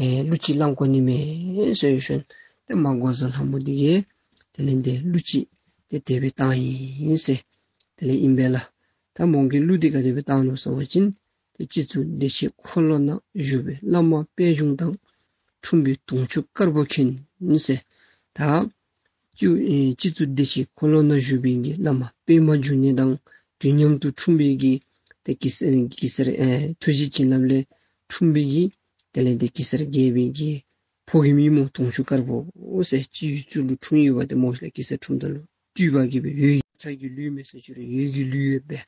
ཨེ་གླུ་ཅིག་བླང་དགོ་ནི་མས་ཟེར་ཞིནམ་ཏེ་མ་འགོག་བཟའ་ལྷ་མོ་འདི་གིས་དེ་ལས་ཏེ་གླུ་ཅིག་ཏེ་དེ་སྦེ་བཏང་ཡི་ཟེར། དེ་ལས་ཨིན་པས་ལགས། ད་མོ་གིས་གླུ་འདི་ག་དེ་སྦེ་བཏང་ནུག་ཟེར་བ་ཅིན་ཏེ་སྤྱི་གཙུག་བདེ་ཆེན་འཁོར་ལོ་ན་བཞུགས་པའི་བླ་མ་པད་འབྱུང་དང་། འཁྲུངས་པའི་དུང་ཆུ་དཀར་པོ་མཁྱེན་ཟེར། ད་སྤྱི་ཨེ་སྤྱི་གཙུག་བདེ་ཆེན་འཁོར་ལོ་ན་བཞུགས་པའི་གི་བླ་མ་པདྨ་འབྱུང་གནས་དང་དུས་མཉམ་དུ་འཁྲུངས་པའི་གི་ཏེ་གེ་སར་གེ་སར་ཨེ་ཐུགས་རྗེ་བྱིན་རླབས་ལས་འཁྲུངས་པའི་གི་དེ་ལས་ཏེ་གེ་སར་རྒྱལ་པོའི་གི་ཕོ་རྒནམ་ཨིན་མོ། དུང་ཆུ་དཀར་པོ་ཟེར་སྤྱི་གཙུག་ལུ་འཁྲུངས་ཡོདཔ་ད་མོ་ལུ་གེ་སར་འཁྲུངསམ་ད་ལུ་སྤྲུལ་པ་གི་སྦེ་འོད་ཀྱི་ཁྲག་གི་ལུས་མེད་ཟེར་ཅི་རུང་འོད་ཀྱི་ལུས་ཡོདཔ་སྦེ་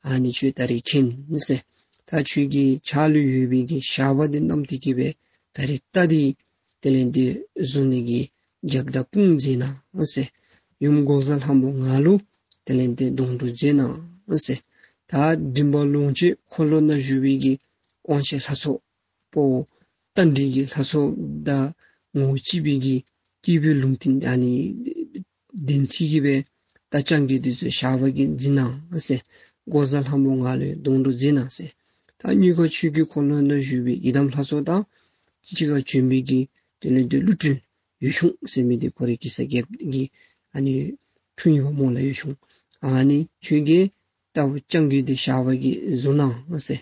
ཨ་ནི་ཁྱོད་ད་རིས་མཁྱེན་ཟེར། ད་ཁྱོད་ཀྱི་ཕྱག་ལུ་ཡོད་པའི་གི་ཞགས་པ་འདི་བསྣམས་ཏེ་གི་སྦེ་ད་རིས་རྟ་འདི་དེ་ལས་ཏེ་བཟུང་ནི་གི་རྒྱབ་དང་དཔུང་མཛད་གནང་ཟེར། ཡུམ་འགོག་བཟའ་ལྷ་མོ་ང་ལུ་དེ་ལས་ཏེ་སྡོང་གྲོགས་མཛད་གནང་ཟེར། ད་མགྲིན་པ་ལོངས་སྤྱོད་འཁོར་ལོ་ན་བཞུགས་པའི་གི་དབང་ཆེན་ལྷ་ཚོགས་དཔའ་བོ་རྟ་མགྲིན་གྱི་ལྷ་ཚོགས་དང་ ངོ་བོ་གཅིག་པའི་གི་སྐྱེས་བུའི་ལུང་བསྟན་ཨ་ནི་བདེན་ཚིག་གི་སྦེ་རྟ་རྐྱང་རྒོད་འདི་ཚུ་ཞགས་པ་གིས་འཛིན་གནང་ཟེར། འགོག་བཟའ་ལྷ་མོ་ང་ལུ་སྡོང་གྲོགས་མཛད་གནང་ཟེར། ད་གཉིས་ཀ་ཆོས་ཀྱི་འཁོར་ལོ་ནང་བཞུགས་པའི་ཡི་དམ་ལྷ་ཚོགས་དང་གཅིག་ཁར་བྱོན་པའི་གི་དེ་ལས་དེ་ཀླུ་སྤྲུལ་འོད་ཆུང་ཟེར་མི་འདི་ཁོ་རའི་གེ་སར་རྒྱལཔོ་གི་ཨ་ནི་འཁྲུངས་ཡོདཔ་སྨོ་ལགས། འོད་ཆུང་ཨ་ནི་ཁྱོད་ཀྱིས་རྟ་བོ་རྐྱང་རྒོད་འདི་ཞགས་པ་གིས་བཟུང་གནང་ཟེར།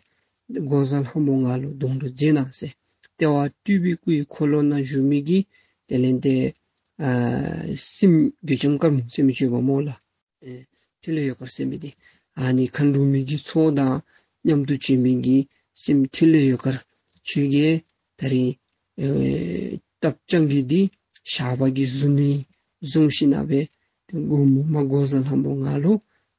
འགོག་བཟའ་ལྷ་མོ་ང་ལུ་སྡོང་གྲོགས་མཛད་གནང་ཟེར། ལྟེ་བ་སྤྲུལ་པའི་སྐུ་ཡི་འཁོར་ལོ་ནང་བཞུགས་མི་གི་དེ་ལས་དེ་ཨ་སྲིངམོ་རྒོད་ལྕམ་དཀར་མོ་ཟེར་མི་ཅིག་ཡོདཔ་སྨོ་ལགས། ཨེ་ཐོད་ལེ་ཡོ་དཀར་ཟེར་མི་འདི་ཨ་ནི་མཁའ་འགྲོ་མའི་གི་ཚོགས་དང་མཉམ་དུ་བྱོན་མི་གི་སྲིངམོ་ཐོད་ལེ་ཡོ་དཀར་ཁྱོད་ཀྱིས་ད་རིས་ཨེ་རྟ་རྐྱང་རྒོད་འདི་ཞགས་པ་གིས་བཟུང་ནི་བཟུང་ཞིནམ་ལས་དེ་དགོངསམ་མ་འགོག་བཟའ་ལྷ་མོ་ང་ལུ་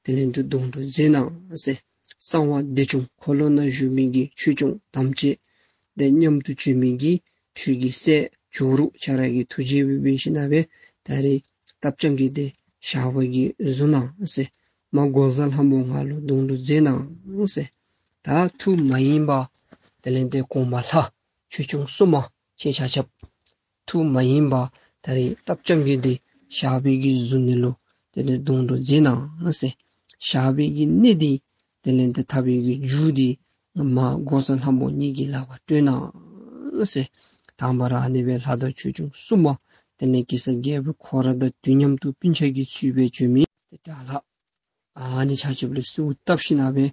དེ་ལས་དེ་སྡོང་གྲོགས་མཛད་གནང་ཟེར། གསང་བ་བདེ་སྐྱོང་འཁོར་ལོ་ནང་བཞུགས་མི་གི་ཆོས་སྐྱོང་དམ་ཅན་དེ་མཉམ་དུ་བྱོན་མི་གི་ཁྱོད་ཀྱི་སྲས་ཇོ་རུ་ཁྱོད་ར་གི་ཐུགས་རྗེ་སྦེ་འབད་ཞིནམ་ལས་ད་རིས་རྟ་རྐྱང་རྒོད་འདི་ཞགས་པ་གིས་བཟུང་གནང་ཟེར། མ་འགོག་བཟའ་ལྷ་མོ་ང་ལུ་སྡོང་གྲོགས་མཛད་གནང་ཟེར། ད་ཐུགས་མ་ཡེངས་པར་དེ་ལས་དེ་གོང་མ་ལྷ་ཆོས་སྐྱོང་སྲུང་མ་ཁྱེད་ཆ་ཁྱབ་ཐུགས་མ་ཡེངས་པར་ད་རིས་རྟ་རྐྱང་རྒོད་འདི་ཞགས་པ་གིས་བཟུང་ནི་ལུ་དེ་ལས་སྡོང་གྲོགས་མཛད་གནང་ཟེར། ཞགས་པ་གི་གནད་འདི་དེ་ལས་དེ་འཐབ་པའི་གི་རྒྱུ་འདི་མ་འགོག་བཟའ་ལྷ་མོ་ངེ་གི་ལག་པར་སྤྲོད་གནང་ཟེར། དང་པ་ར་ཨ་ནི་སྦེ་ལྷ་དང་ཆོས་སྐྱོང་སྲུང་མ་དེ་ལས་གེ་སར་རྒྱལཔོ་ཁོ་ར་དང་དུས་མཉམ་དུ་སྤུན་ཆ་གི་ཚུལ་སྦེ་བྱོན་མི་དེ་དགྲ་ལྷ་ཨ་ནི་ཆ་ཁྱབ་ལུ་གསོལཝ་བཏབ་ཞིནམ་ལས་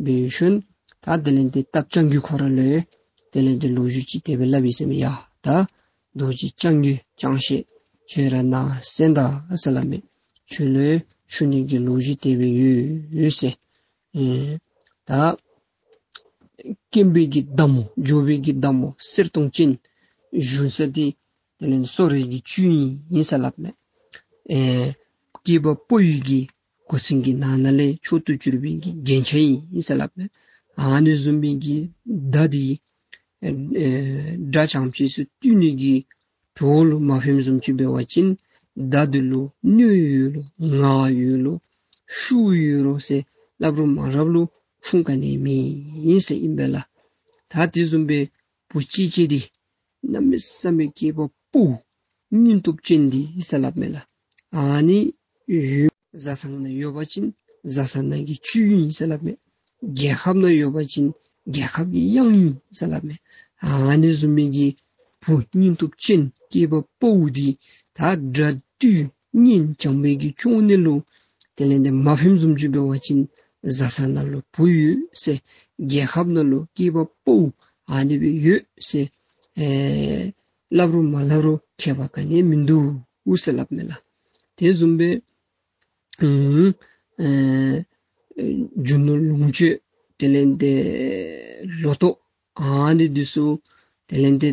འབད་ཞིནམ་ད་དེ་ལས་དེ་རྟ་རྐྱང་རྒོད་ཁོ་ར་ལུ་དེ་ལས་དེ་ལོ་རྒྱུས་ཅིག་དེ་སྦེ་སླབ་ཡི་ཟེར་མས། ཡ་ད་རྡོ་རྗེ་རྐྱང་རྒོད་རྐྱང་ཤེས་ཁྱོད་ར་ནཱ་གསན་ད་ཟེར་སླབ་མས། ཁྱོད་ལུ་ཞུ་ནི་གི་ལོ་རྒྱུས་དེ་སྦེ་ཡོད་ཟེར། ཨེ་ད་སྐེམ་པའི་གི་མདའ་མོ་འཇོ་བའི་གི་མདའ་མོ་གསེར་སྡོང་ཅན་བཞུགས་ས་འདི་དེ་ལས་སོ་རི་གི་བཅུད་ཨིན་ཟེར་སླབ་མས། ཨེ་སྐྱེས་པ་ཕོ་ཡི་གི་གོ་མཚོན་གྱི་ནང་ན་ལས་མཆོག་ཏུ་གྱུར་པའི་གི་རྒྱན་ཆ་ཨིན་ཟེར་སླབ་མས། ཨ་ནི་བཟུམ་མའི་གི་མདའ་འདི་ཨེ་ཨེ་དགྲ་བྱམས་ཅིག་སུ་བཏུལ་ནི་གི་གྲོགས་ལུ་མ་ཕན་བཟུམ་ཅིག་འབད་བ་ཅིན་མདའ་འདི་ལུ་གནོད་ཡོད་ལོ་ངར་ཡོད་ལོ་ཤུགས་ཡོད་ལོ་ཟེར་སླབ་རུང་མ་སླབ་རུང་ཁུངས་ག་ནི་མེད་ཟེར་ཨིན་པས་ལགས། ད་དེ་བཟུམ་སྦེ་བུ་སྐྱེས་ཅིག་འདི་གནམ་མེད་ས་མེད་སྐྱེས་པ་ཕོ་སྙིང་སྟོབས་ཅན་འདི་ཟེར་སླབ་མས་ལགས། ཨ་ནི་ཡུལ་བཟའ་ཚང་ནང་ཡོད་པ་ཅིན་བཟའ་ཚང་ནང་གི་བཅུད་ཨིན་ཟེར་སླབ་མས། རྒྱལ་ཁབ་ནང་ཡོད་པ་ཅིན་རྒྱལ་ཁབ་ཀྱི་གཡང་ཨིན་ཟེར་སླབ་མས། ཨ་ནི་བཟུམ་མའི་གི་བུ་སྙིང་སྟོབས་ཅན་སྐྱེས་པ་ཕོ་འདི་ད་དགྲ་བཏུལ་གཉེན་བྱམས་པའི་གི་སྐྱོང་ནི་ལུ་དེ་ལས་དེ་མ་ཕན་བཟུམ་ཅིག་འབད་བ་ཅིན་བཟའ་ཚང་ནང་ལུ་བུ་ཡོད་ཟེར་རྒྱལ་ཁབ་ནང་ལུ་སྐྱེས་པ་ཕོ་ཨ་ནི་སྦེ་ཡོད་ཟེར་ཨེ་སླབ་རུང་མ་སླབ་རུང་ཁྱད་པར་ག་ནི་མིན་འདུག་ཟེར་སླབ་མས་ལགས། དེ་བཟུམ་སྦེ་ཨུམ་ཨེ་རྒྱུ་ནོར་ལོངས་སྤྱོད་དེ་ལས་དེ་ལོ་ཐོག་ཨ་ནི་འདི་ཚུ་དེ་ལས་དེ་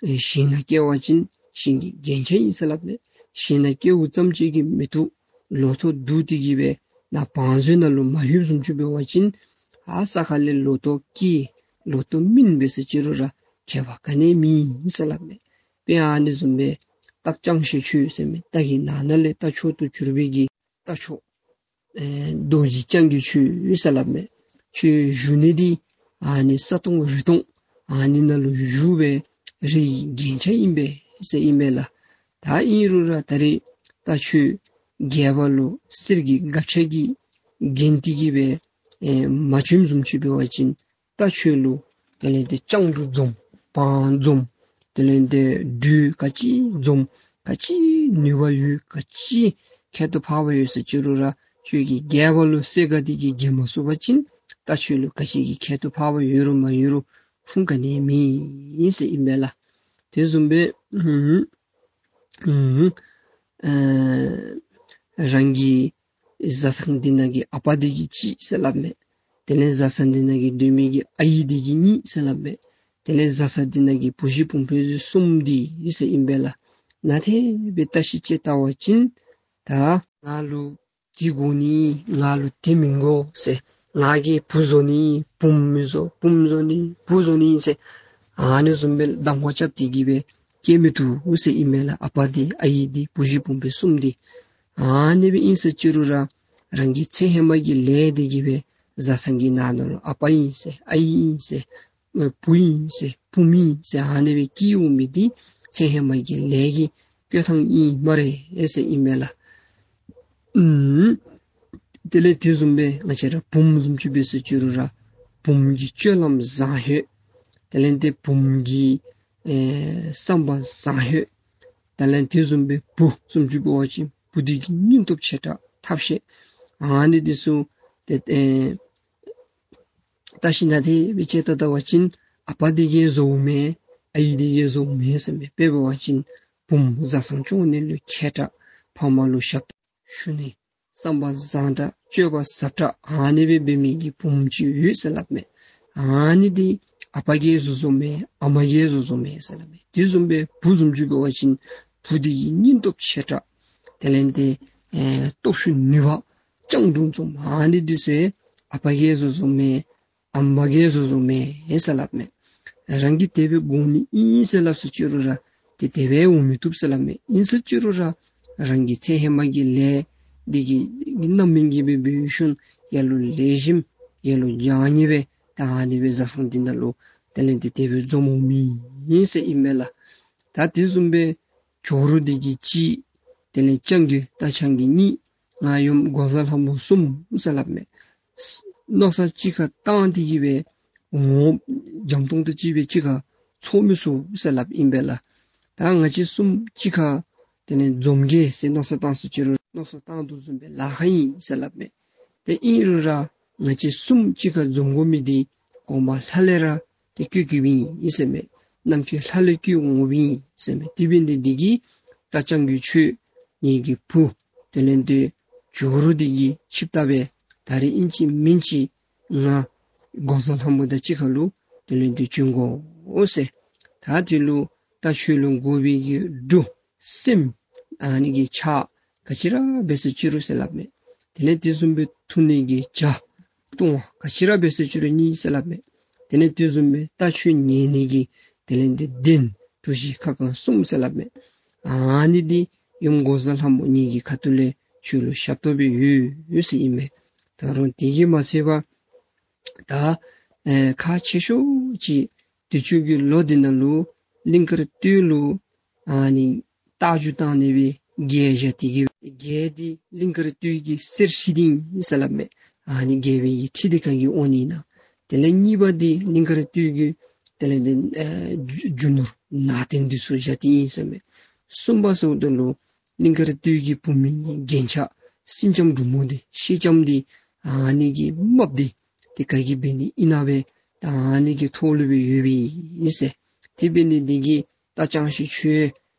ཨེ་ཞིང་ནང་སྐྱེ་བ་ཅིན་ཞིང་གི་རྒྱན་ཆ་ཨིན་ཟེར་སླབ་མས། ཞིང་ནང་སྐྱེཝ་ཙམ་ཅིག་གིས་མི་བཏུབ། ལོ་ཐོག་བསྡུ་སྟེ་གི་སྦེ་ནཱ་བང་མཛོད་ནང་ལུ་མ་ལྷོདཔ་བཟུམ་ཅིག་འབད་བ་ཅིན་ཨ་ས་ཁ་ལས་ལོ་ཐོག་སྐྱེས་ལོ་ཐོག་སྨིན་འབད་ས་ཅི་རུང་ར་ཁྱད་པར་ག་ནི་མེད་ཟེར་སླབ་མས། དཔེ་ཨ་ནི་བཟུམ་སྦེ་རྟ་རྐྱང་ཤེས་ཁྱོད་ཟེར་མས། རྟ་གི་ནང་ན་ལས་རྟ་མཆོག་ཏུ་གྱུར་པའི་གི་རྟ་མཆོག་ཨེ་རྡོ་རྗེ་རྐྱང་རྒོད་ཁྱོད་ཟེར་སླབ་མས། ཁྱོད་བཞུགས་ནི་འདི་ཨ་ནི་ས་སྟོང་རི་སྟོང་ཨ་ནི་ནང་ལུ་བཞུགས་པའི་རིའི་རྒྱན་ཆ་ཨིན་པས་ཟེར་ཨིན་མས་ལགས། ད་ཨིན་རུང་ར་ད་རིས་རྟ་ཁྱོད་རྒྱལ་པོ་ལུ་གསེར་གྱི་སྒ་ཆས་ཀྱིས་བརྒྱན་ཏེ་གི་སྦེ་ཨེ་མ་བྱོནམ་བཟུམ་ཅིག་འབད་བ་ཅིན་རྟ་ཁྱོད་ལུ་དེ་ལས་དེ་སྤྱང་གྲུང་འཛོམས་བང་འཛོམས་དེ་ལས་དེ་འགྲུས་ག་ཅི་འཛོམས་ག་ཅི་ནུས་པ་ཡོད་ག་ཅི་ཁྱད་དུ་འཕགས་པ་ཡོད་ཟེར་ཅི་རུང་ར་ཁྱོད་ཀྱིས་རྒྱལ་པོ་ལུ་གསེར་སྒ་འདི་གིས་བརྒྱན་མ་ཚུགས་པ་ཅིན་རྟ་ཁྱོད་ལུ་ག་ཅི་གི་ཁྱད་དུ་འཕགས་པ་ཡོད་རུང་མ་ཡོད་རུང་ཁུངས་ག་ནི་མེད་ཟེར་ཨིན་པས་ལགས། དེ་བཟུམ་སྦེ་ཨུམ་ཨུམ་ཨེ་རང་གི་བཟའ་ཚང་འདི་ནང་གི་ཨ་པ་འདི་གིས་གཅིག་ཟེར་སླབ་མས། དེ་ལས་བཟའ་ཚང་འདི་ནང་གི་སྡོད་མི་གི་ཨའི་འདི་གིས་གཉིས་ཟེར་སླབ་མས། དེ་ལས་བཟའ་ཚང་འདི་ནང་གི་བུ་གཞི་བུམོ་གསུམ་འདི་ཟེར་ཨིན་པས་ལགས། ནཱ་དེ་སྦེ་བལྟ་ཞིབ་ཅིག་བལྟ་བ་ཅིན་ད་ང་ལུ་འདི་དགོ་ནི་ང་ལུ་འདི་མི་དགོ་ཟེར་ང་གིས་བུ་བཟོ་ནི་བུམོ་མི་བཟོ་བུམོ་བཟོ་ནི་བུ་བཟོ་ནི་ཟེར་ཨ་ནི་བཟུམ་སྦེ་གདམ་ཁ་རྐྱབ་སྟེ་གི་སྦེ་སྐྱེ་མི་བཏུབ་ཟེར་ཨིན་མས་ལགས། ཨ་པ་འདི་ཨའི་འདི་བུ་གཞི་བུམོ་གསུམ་འདི་ཨ་ནི་སྦེ་ཨིན་ཟེར་ཅི་རུང་ར་རང་གི་ཚེ་ཧེ་མ་གི་ལས་འདི་གིས་སྦེ་བཟའ་ཚང་གི་ནང་ན་ལུ་ཨ་པ་ཨིན་ཟེར་ཨའི་ཨིན་ཟེར་བུ་ཨིན་ཟེར་བུམོ་ཨིན་ཟེར་ཨ་ནི་སྦེ་སྐྱེ་འོང་མི་འདི་ ཚེ་ཧེ་མ་གི་ལས་ཀྱི་བསྐོས་ཐང་ཨིན་སྨ་རེ་ཟེར་ཨིན་མས་ལགས། ཨུམ། དེ་ལས་དེ་བཟུམ་སྦེ་ང་བཅས་ར་བུམོ་བཟུམ་ཅིག་འབད་ཟེར་ཅི་རུང་ར་བུམོ་གི་སྤྱོད་ལམ་བཟང་ཤོས། དེ་ལས་དེ་བུམོ་གི་ཨེ་བསམ་པ་བཟང་ཤོས། དེ་ལས་དེ་བཟུམ་སྦེ་བུ་བཟུམ་ཅིག་འབད་བ་ཅིན་བུ་དེ་གི་སྙིང་སྟོབས་ཆེ་དྲགས་ཐབས་ཤེས། ཨ་ནི་དེ་ཚུ་ཏེ་ཨེ་བལྟ་ཞིནམ་ལས་དེ་སྦེ་དཔྱེ་བལྟ་བལྟ་བ་ཅིན་ཨ་པ་དེ་གིས་བཟོཝ་མེན། ཨའི་དེ་གིས་བཟོཝ་མེན་ཟེར་མས། དཔེ་འབད་བ་ཅིན་བུམོ་བཟའ་ཚང་སྐྱོང་ནི་ལུ་མཁས་དྲགས། ཕམ་ལུ་ཞབས་ཏོག་ཞུ་ནི་བསམ་པ་བཟང་དྲགས་སྤྱོད་པ་ཟབ་དྲགས་ཨ་ནི་སྦེ་འབད་མི་གི་བུམོ་ཅིག་ཡོད་ཟེར་སླབ་མས། ཨ་ནི་དེ་ཨ་པ་གིས་བཟོ་བཟོཝ་མེན། ཨ་མ་གིས་བཟོ་བཟོཝ་མེན་ཟེར་སླབ་མས། དེ་བཟུམ་སྦེ་བུ་བཟུམ་ཅིག་འབད་བ་ཅིན་བུ་དེ་གི་སྙིང་སྟོབས་ཆེ་དྲགས། དེ་ལས་དེ་ཨེ་སྟོབས་ཤུགས་ནུས་པ་སྤྱང་གྲུང་ཚུ་ཨ་ནི་དེ་ཚུ་ཨ་པ་གིས་བཟོ་བཟོཝ་མེན། ཨ་མ་གིས་བཟོ་བཟོཝ་མེན་ཟེར་སླབ་མས། རང་གིས་དེ་སྦེ་དགོ་ནི་ཨིན་ཟེར་སླབ་སོང་ཅི་རུང་ར་དེ་དེ་སྦེ་འོང་མི་བཏུབ་ཟེར་སླབ་མས། ཨིན་ཟེར་ཅི་རུང་ར་རང་གི་ཚེ་ཧེ་མ་གི་ལས་དེ་གི་རྣམ་སྨིན་གྱི་སྦེ་འབད་ཞིནམ་ལས་ལེགས་ཤོམ་ལས་ལོ་རྒྱང་ནི་སྦེ་ད་ཨ་ནི་སྦེ་བཟའ་ཚང་འདི་ནང་ལུ་དེ་ལས་དེ་དེ་སྦེ་འཛོམས་འོང་མི་ཨིན་ཟེར་ཨིན་མས་ལགས། ད་དེ་བཟུམ་སྦེ་ཇོ་རུ་འདི་གིས་གཅིག། དེ་ལས་སྤྱང་ཀི་རྟ་རྐྱང་གིས་གཉིས། ང་ཡུམ་འགོག་བཟའ་ལྷ་མོ་གསུམ་ཟེར་སླབ་མས། མནོ་བསམ་གཅིག་ཁར་བཏང་སྟེ་གི་སྦེ་ངོ་འཇམ་ཏོང་ཏོ་ཅིག་སྦེ་གཅིག་ཁར་ཚོགས་མི་ཚུགས་ཟེར་སླབ་ཨིན་པས་ལགས། ད་ང་བཅས་གསུམ་གཅིག་ཁར་དེ་ལས་འཛོམས་གེ་ཟེར་མནོ་བསམ་བཏང་ཟེར་ཅི་རུང་མནོ་བསམ་བཏང་དོ་བཟུམ་སྦེ་ལཱ་ཁག་ཨིན་ཟེར་སླབ་མས། ཏེ་ཨིན་རུང་ར་ང་བཅས་གསུམ་གཅིག་ཁར་འཛོམས་དགོ་མི་འདི་གོང་མ་ལྷ་ལས་ར་ཏེ་བསྐོས་བསྐོསཔ་ཨིན་ཟེར་མས། ནམ་མཁའི་ལྷ་ལས་བསྐོས་འོངམ་ཨིན་ཟེར་མས། དེ་འབད་ནི་འདི་གིས་རྟ་རྐྱང་གི་ཁྱོད་ངེ་གི་བུ་དེ་ལས་དེ་ཇོ་རུ་འདི་གི་ཆིབས་རྟ་སྦེ་ད་རིས་ཨིན་ཅི་མིན་ཅི་ང་འགོག་བཟའ་ལྷ་མོ་དང་གཅིག་ཁར་ལུ་དེ་ལས་དེ་བྱོན་དགོ་ཟེར། ད་དེ་ལུ་ད་ཁྱོད་ལུ་དགོ་པའི་གི་འབྲུ་སྲནམ་ཨ་ནི་གི་ཆརཔ་ག་ཅི་ར་འབད་ཟེར་ཅི་རུང་ཟེར་སླབ་མས། དེ་ལས་དེ་བཟུམ་སྦེ་འཐུང་ནི་གི་ཇ་བཏུང་བ་ག་ཅི་ར་འབད་ཟེར་ཅི་རུང་གཉིས་ཟེར་སླབ་མས། དེ་ལས་དེ་བཟུམ་སྦེ་རྟ་ཁྱོད་ཉལ་ནི་གི་དེ་ལས་དེ་གདན་གྲུ་བཞི་ཁ་རྐང་གསུམ་ཟེར་སླབ་མས། ཨ་ནི་འདི་ཡུམ་འགོག་བཟའ་ལྷ་མོ་ངེ་གི་ཁ་ཐུག་ལས་ཁྱོད་ལུ་ཞབས་ཏོག་སྦེ་ཡོད་ཡོད་ཟེར་ཨིན་མས། ད་རུང་དེ་གིས་མ་ཚད་པར་ད་ཨེ་ཁག་ཆེ་ཤོས་ཅིག་དུས་ཅི་གི་ལོ་འདི་ནང་ལུ་གླིང་དཀར་སྟོད་ལུ་ཨ་ནི་རྟ་རྒྱུག་བཏང་ནི་སྦེ་རྒྱལ་བཞག་སྟེ་གི་རྒྱལ་འདི་གླིང་དཀར་སྟོད་ཀྱི་གསེར་ཁྲི་འདི་ཨིན་ཟེར་སླབ་མས། ཨ་ནི་རྒྱལ་པོའི་ཁྲི་འདི་ག་གིས་དབང་ནི་ཨིན་ན། དེ་ལས་གཉིས་པ་འདི་གླིང་དཀར་སྟོད་ཀྱི་དེ་ལས་འདི་ཨེ་རྒྱུ་རྒྱུ་ནོར་ནང་རྟེན་འདི་ཚུ་བཞག་སྟེ་ཨིན་ཟེར་མས། གསུམ་པ་ཟེརཝ་ད་ལུ་གླིང་དཀར་སྟོད་ཀྱི་བུམོ་གི་རྒྱན་ཆ་སེང་ལྕམ་འབྲུག་མོ་འདི་ཤེལ་ལྕམ་འདི་ཨ་ནི་གི་རྨགཔ་འདི་ཏེ་ག་གིས་འབད་ནི་ཨིན་ན་སྦེ་ད་ཨ་ནི་གི་ཐོག་ལུ་སྦེ་ཡོདཔ་ཨིན་ཟེར། དེ་འབད་ནི་འདི་གིས་རྟ་རྐྱང་ཤོས་ཁྱོད་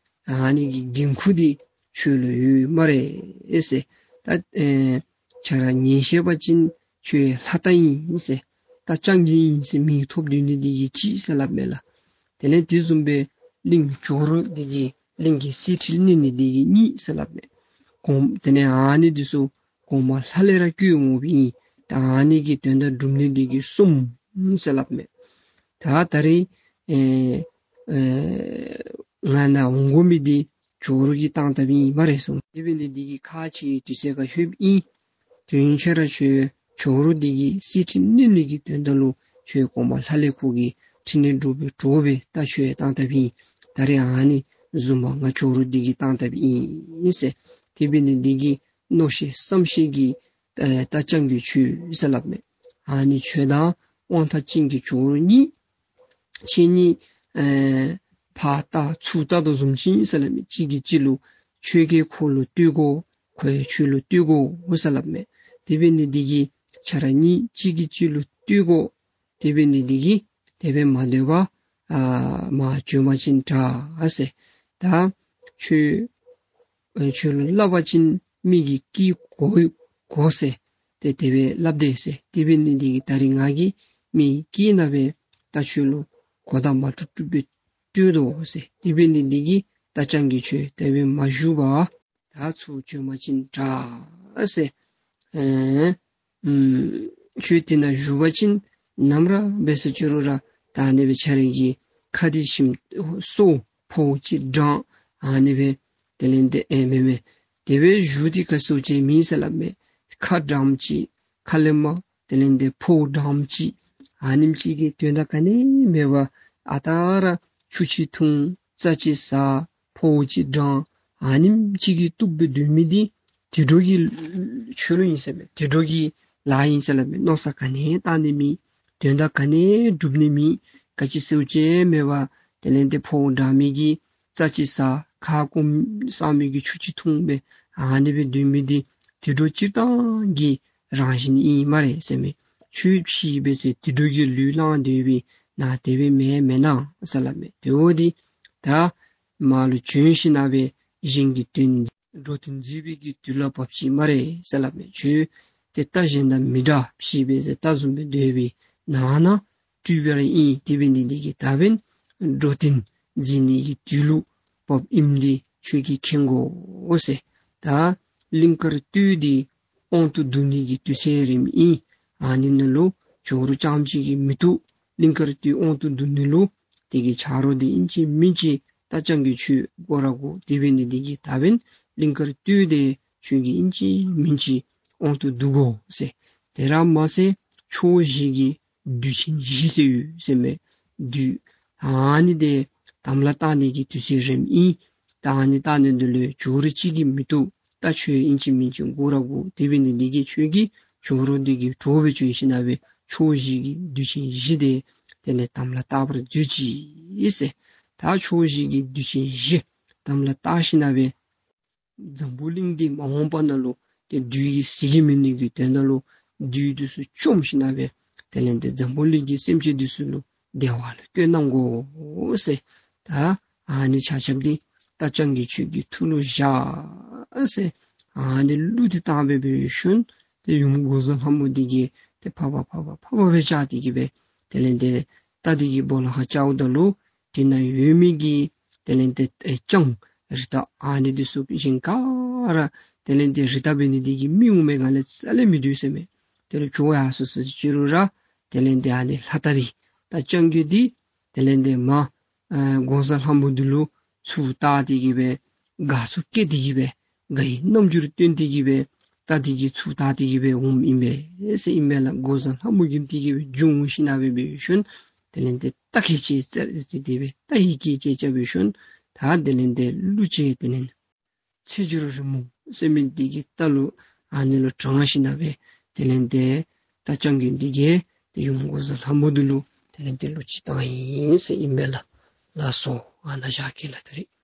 ཨ་ནི་གི་འགན་ཁུར་འདི་ཁྱོད་ལུ་ཡོད་སྨ་རེ་ཟེར། ད་ཨེ་ཁྱོད་ར་ཉན་ཤེས་པ་ཅིན་ཁྱོད་ལྷ་རྟ་ཨིན་ཟེར། རྟ་རྐྱང་གི་ཨིན་ཟེར་མིང་ཐོབ་སྡོད་ནི་འདི་གིས་གཅིག་ཟེར་སླབ་མས་ལགས། དེ་ལས་དེ་བཟུམ་སྦེ་གླིང་ཇོ་རུ་འདི་གིས་གླིང་གི་གསེར་ཁྲི་གནོན་ནི་འདི་གིས་གཉིས་ཟེར་སླབ་མས། གོང་དེ་ལས་ཨ་ནི་འདི་ཚུ་གོང་མ་ལྷ་ལས་ར་བསྐོས་འོངམ་ཨིན། ད་ཨ་ནི་གི་དོན་དག་སྒྲུབ་ནི་འདི་གིས་གསུམ་ཟེར་སླབ་མས། ད་ད་རིས་ཨེ་ཨེ་ང་ནཱ་འོང་དགོ་མི་འདི་ཇོ་རུ་གིས་བཏང་བཏངམ་ཨིན་སྨ་རེ་གསུངས། དེ་འབད་ནི་འདི་གིས་ཁག་ཆེ་བའི་དུས་ཚོད་ཁར་ལྷོདཔ་ཨིན། དེ་ཡང་ཁྱོད་ར་ཁྱོད་ཇོ་རུ་འདི་གི་གསེར་ཁྲི་གནོན་ནི་གི་དོན་དག་ལུ་ཁྱོད་གོང་མ་ལྷ་ལས་ཁོ་གི་ཕྲིན་ལས་སྒྲུབ་པའི་གྲོགས་སྦེ་ད་ཁྱོད་བཏང་བཏངམ་ཨིན། ད་རིས་ཨ་ནི་བཟུམ་མ་ང་ཇོ་རུ་འདི་གིས་བཏང་བཏངམ་ཨིན་ཟེར། དེ་འབད་ནི་འདི་གིས་མནོ་ཤེས་བསམ་ཤེས་ཀྱི་ཨེ་རྟ་རྐྱང་གི་ཁྱོད་ཟེར་སླབ་མས། ཨ་ནི་ཁྱོད་དང་དབང་ཐང་ཅན་གྱི་ཇོ་རུ་གཉིས་ཁྱེད་གཉིས་ཨེ་ཕར་ལྟ་ཚུར་ལྟ་དོ་བཟུམ་ཅིག་ཟེར་སླབ་མས། གཅིག་གིས་གཅིག་ལུ་ཁྱོད་ཀྱིས་ཁོ་ལུ་བསྟོད་དགོ། ཁོ་ཡང་ཁྱོད་ལུ་བསྟོད་དགོ་ཟེར་སླབ་མས། དེ་འབད་ནི་འདི་གིས་ཁྱོད་ར་གཉིས་གཅིག་གིས་གཅིག་ལུ་བསྟོད་དགོ། དེ་འབད་ནི་འདི་གིས་དེ་སྦེ་མ་སྡོད་པར་ཨ་མར་བྱོན་པ་ཅིན་དྲག་ཟེར། ད་ཁྱོད་ཨེ་ཁྱོད་ལུ་སླབ་པ་ཅིན་མི་གིས་སྐད་གོ་གོ་ཟེར། ཏེ་དེ་སྦེ་སླབ་དེས་ཟེར། དེ་འབད་ནི་འདི་གིས་ད་རིས་ང་གིས་མི་གི་སྐད་ནང་སྦེ་ད་ཁྱོད་ལུ་གོ་བརྡ་མ་འཕྲོད་འཕྲོད་སྦེ་སྤྲོད་དོ་ཟེར། དེ་འབད་ནི་འདི་གིས་རྟ་རྐྱང་གི་ཁྱོད་དེ་སྦེ་མ་བཞུགས་པར་ད་ཚུར་བྱོན་པ་ཅིན་དྲག་ཟེར། ཨེ་ཨུམ་ཁྱོད་དེ་ནང་བཞུགས་པ་ཅིན་ནམ་ར་འབད་ཟེར་ཅི་རུང་ར་ད་ཨ་ནི་སྦེ་ཁྱོད་ར་གི་ཁ་འདི་ཞིམ་སོ་ཕོཝ་ཅིག་འགྲངས། ཨ་ནི་སྦེ་དེ་ལས་དེ་ཨེ་མེན་མེན་དེ་སྦེ་བཞུགས་ཏེ་ག་སུ་ཅིག་མེད་ཟེར་སླབ་མས། ཁ་འགྲངམ་ཅིག་ཁ་ལས་མར་དེ་ལས་དེ་ཕོཝ་འགྲངམ་ཅིག་ཨ་ནེམ་ཅིག་གི་དོན་དག་ག་ནི་མེད་པར་ཨ་རྟག་ར་ཆུ་ཅིག་འཐུང་ རྩྭ་ཅིག་ཟ། ཕོཝ་ཅིག་འགྲང་། ཨ་ནེམ་ཅིག་གིས་བཏུབ་སྦེ་སྡོད་མི་འདི་དུད་འགྲོ་གི་ཆོས་ལུགས་ཨིན་ཟེར་མས། དུད་འགྲོ་གི་ལཱ་ཨིན་ཟེར་སླབ་མས། མནོ་བསམ་ག་ནི་བཏང་ནི་མེད། དོན་དག་ག་ནི་སྒྲུབ་ནི་མེད། ག་ཅི་ཟེརཝ་ཅིག་མེད་པར་དེ་ལས་ཏེ་ཕོཝ་འགྲང་མི་གི་རྩྭ་ཅིག་ཟ། ཁ་སྐོམ་སངས་མི་གི་ཆུ་ཅིག་འཐུང་སྦེ་ཨ་ནི་སྦེ་སྡོད་མི་འདི་དུད་འགྲོ་སྤྱིར་བཏང་གི་རང་བཞིན་ཨིན་སྨ་རེ་ཟེར་མས། ཁྱོད་ཕྱི་སྦེ་ཟེར་དུད་འགྲོ་གི་ལུས་བླངས་སྡོད་པའི་ནང་དེ་སྦེ་མེན་མེན་ན་ཟེར་སླབ་མས། དེ་འོ་འདི་ད་མར་ལུ་བྱོན་ཞིནམ་ལས་གཞན་གྱི་དོན་འགྲོ་དོན་མཛད་པའི་གི་དུས་ལུ་བབས་ཅི་སྨ་རེ་ཟེར་སླབ་མས། ཁྱོད་ཏེ་རྟ་གཞན་དང་མི་འདྲ། ཕྱི་སྦེ་ཟེར་རྟ་བཟུམ་སྦེ་སྡོད་པའི་ནང་ན་སྤྲུལ་པ་ར་ཨིན། དེ་འབད་ནི་འདི་གིས་ད་འབདན་འགྲོ་དོན་མཛད་ནི་གི་དུས་ལུ་བབས་ཨིནམ་འདི་ཁྱོད་ཀྱིས་མཁྱེན་དགོ་ཟེར། ད་གླིང་དཀར་སྟོད་འདི་དབང་དུ་བསྡུ་ནི་གི་དུས་ཚོད་རནམ་ཨིན། ཨ་ནི་ནང་ལུ་ཇོ་རུ་རྐྱངམ་གཅིག་གིས་མི་བཏུབ། གླིང་དཀར་སྟོད་དབང་དུ་བསྡུ་ནི་ལུ་དེ་གི་ཆ་རོགས་འདི་ཨིན་ཅི་མིན་ཅི་རྟ་རྐྱང་རྒོད་ཁྱོད་དགོ་ར་དགོ། དེ་འབད་ནི་འདི་གིས་ད་འབདན་གླིང་དཀར་སྟོད་འདི་ཁྱོད་ཀྱིས་ཨིན་ཅི་མིན་ཅི་དབང་དུ་བསྡུ་དགོ་ཟེར། དེ་ར་མ་ཚད་ཕྱོགས་བཞི་གི་བདུད་ཆེན་བཞི་ཟེར་ཡོད་ཟེར་མས། བདུད་ཨ་ནི་འདི་དམ་ལ་བཏགས་ནི་གི་དུས་ཚོད་རནམ་ཨིན། ད་ཨ་ནི་བཏགས་ནི་འདི་ལུ་ཇོ་རུ་གཅིག་གིས་མི་བཏུབ། རྟ་ཁྱོད་ཨིན་ཅི་མིན་ཅི་དགོ་ར་དགོ། དེ་འབད་ནི་འདི་གིས་ཁྱོད་ཀྱིས་ཇོ་རུ་འདི་གི་གྲོགས་སྦེ་བྱོན་ཞིནམ་ལས་ཕྱོགས་བཞི་གི་བདུད་ཆེན་བཞི་འདི་དེ་ལས་དམ་ལ་བཏགས་པར་མཛོད་ཅིག་ཟེར། ད་ཕྱོགས་བཞི་གི་བདུད་ཆེན་བཞི་དམ་ལ་བཏགས་ཞིནམ་ལས་འཛམ་བུ་གླིང་འདི་མ་འོངས་པ་ནང་ལུ་ཏེ་བདུད་ཀྱིས་ཟིལ་གྱིས་མི་ནུས་ཀྱི་དོན་དག་ལུ་བདུད་འདི་ཚུ་བཅོམ་ཞིནམ་ལས་དེ་ལས་ཏེ་འཛམ་བུ་གླིང་གི་སེམས་ཅན་འདི་ཚུ་ལུ་བདེ་བ་ལུ་བཀོད་གནང་དགོ་ཟེར། ད་ཨ་ནི་ཆ་ཁྱབ་འདི་རྟ་རྐྱང་རྒོད་ཁྱོད་ཀྱི་ཐུགས་ལུ་བཞག་ཟེར། ཨ་ནི་གླུ་འདི་བཏང་སྦེ་འབད་ཞིནམ་ཏེ་ཡུམ་འགོག་བཟའ་ལྷ་མོ་འདི་གིས་ཏེ་ཕར་ཕར་ཕར་ཕར་ཕར་ཕར་སྦེ་བཅར་ཏེ་གི་སྦེ་དེ་ལས་ཏེ་རྟ་འདི་གི་སྦོ་ལོགས་ཁར་བཅརཝ་ད་ལུ་དེ་ནང་ཡོད་མི་གི་དེ་ལས་ཏེ་ཨེ་སྤྱང་རི་དྭགས་ཨ་ནི་འདི་ཚུ་གཞན་ག་ར་དེ་ལས་ཏེ་རི་དྭགས་འབད་ནི་འདི་གིས་མི་འོང་མི་ག་ལས་རྩ་ལས་མི་འདུག་ཟེར་མས། དེ་ལས་བྱོག་ཡར་སོ་སོ་ཅི་རུང་ར་དེ་ལས་ཏེ་ཨ་ནི་ལྷ་སྟ་རེ་རྟ་རྐྱང་རྒོད་འདི་དེ་ལས་ཏེ་མ་ཨ་འགོག་བཟའ་ལྷ་མོ་འདི་ལུ་ཚུར་བལྟ་སྟེ་གི་སྦེ་དགའ་ཚོར་སྐྱེས་ཏེ་གི་སྦེ་དགའ་བའི་རྣམ་འགྱུར་སྟོན་ཏེ་གི་སྦེ་རྟ་འདི་གིས་ཚུར་བལྟ་སྟེ་གི་སྦེ་འོངམ་ཨིན་པས་ཟེར་ཨིན་པས་ལགས། འགོག་བཟའ་ལྷ་མོ་གིས་འདི་གི་སྦེ་བྱོན་ཞིནམ་ལས་འབད་ཞིནམ་དེ་ལས་ཏེ་རྟ་སྐད་ཅིག་རྩེ་རྩེ་སྟེ་སྦེ་རྟ་ཡི་སྐད་ཅིག་རྐྱབ་འབད་ཞིནམ་ད་དེ་ལས་ཏེ་གླུ་ཅིག་དེ་ལས་ཚེས་བཅུ་རུ་རི་མོ་ཟེར་མི་འདི་གི་རྟ་ལུ་ཨ་ནི་ལུ་དྲངས་ཞིནམ་ལས་དེ་ལས་ཏེ་རྟ་རྐྱང་རྒོད་འདི་གིས་ཏེ་ཡུམ་འགོག་བཟའ་ལྷ་མོ་འདི་ལུ་དེ་ལས་ཏེ་གླུ་ཅིག་བཏང་ཡི་ཟེར་ཨིན་པས་ལགས། ལགས་སོ། ཨ་ནཱ་བཞག་གེ་ལགས། ད་རིས་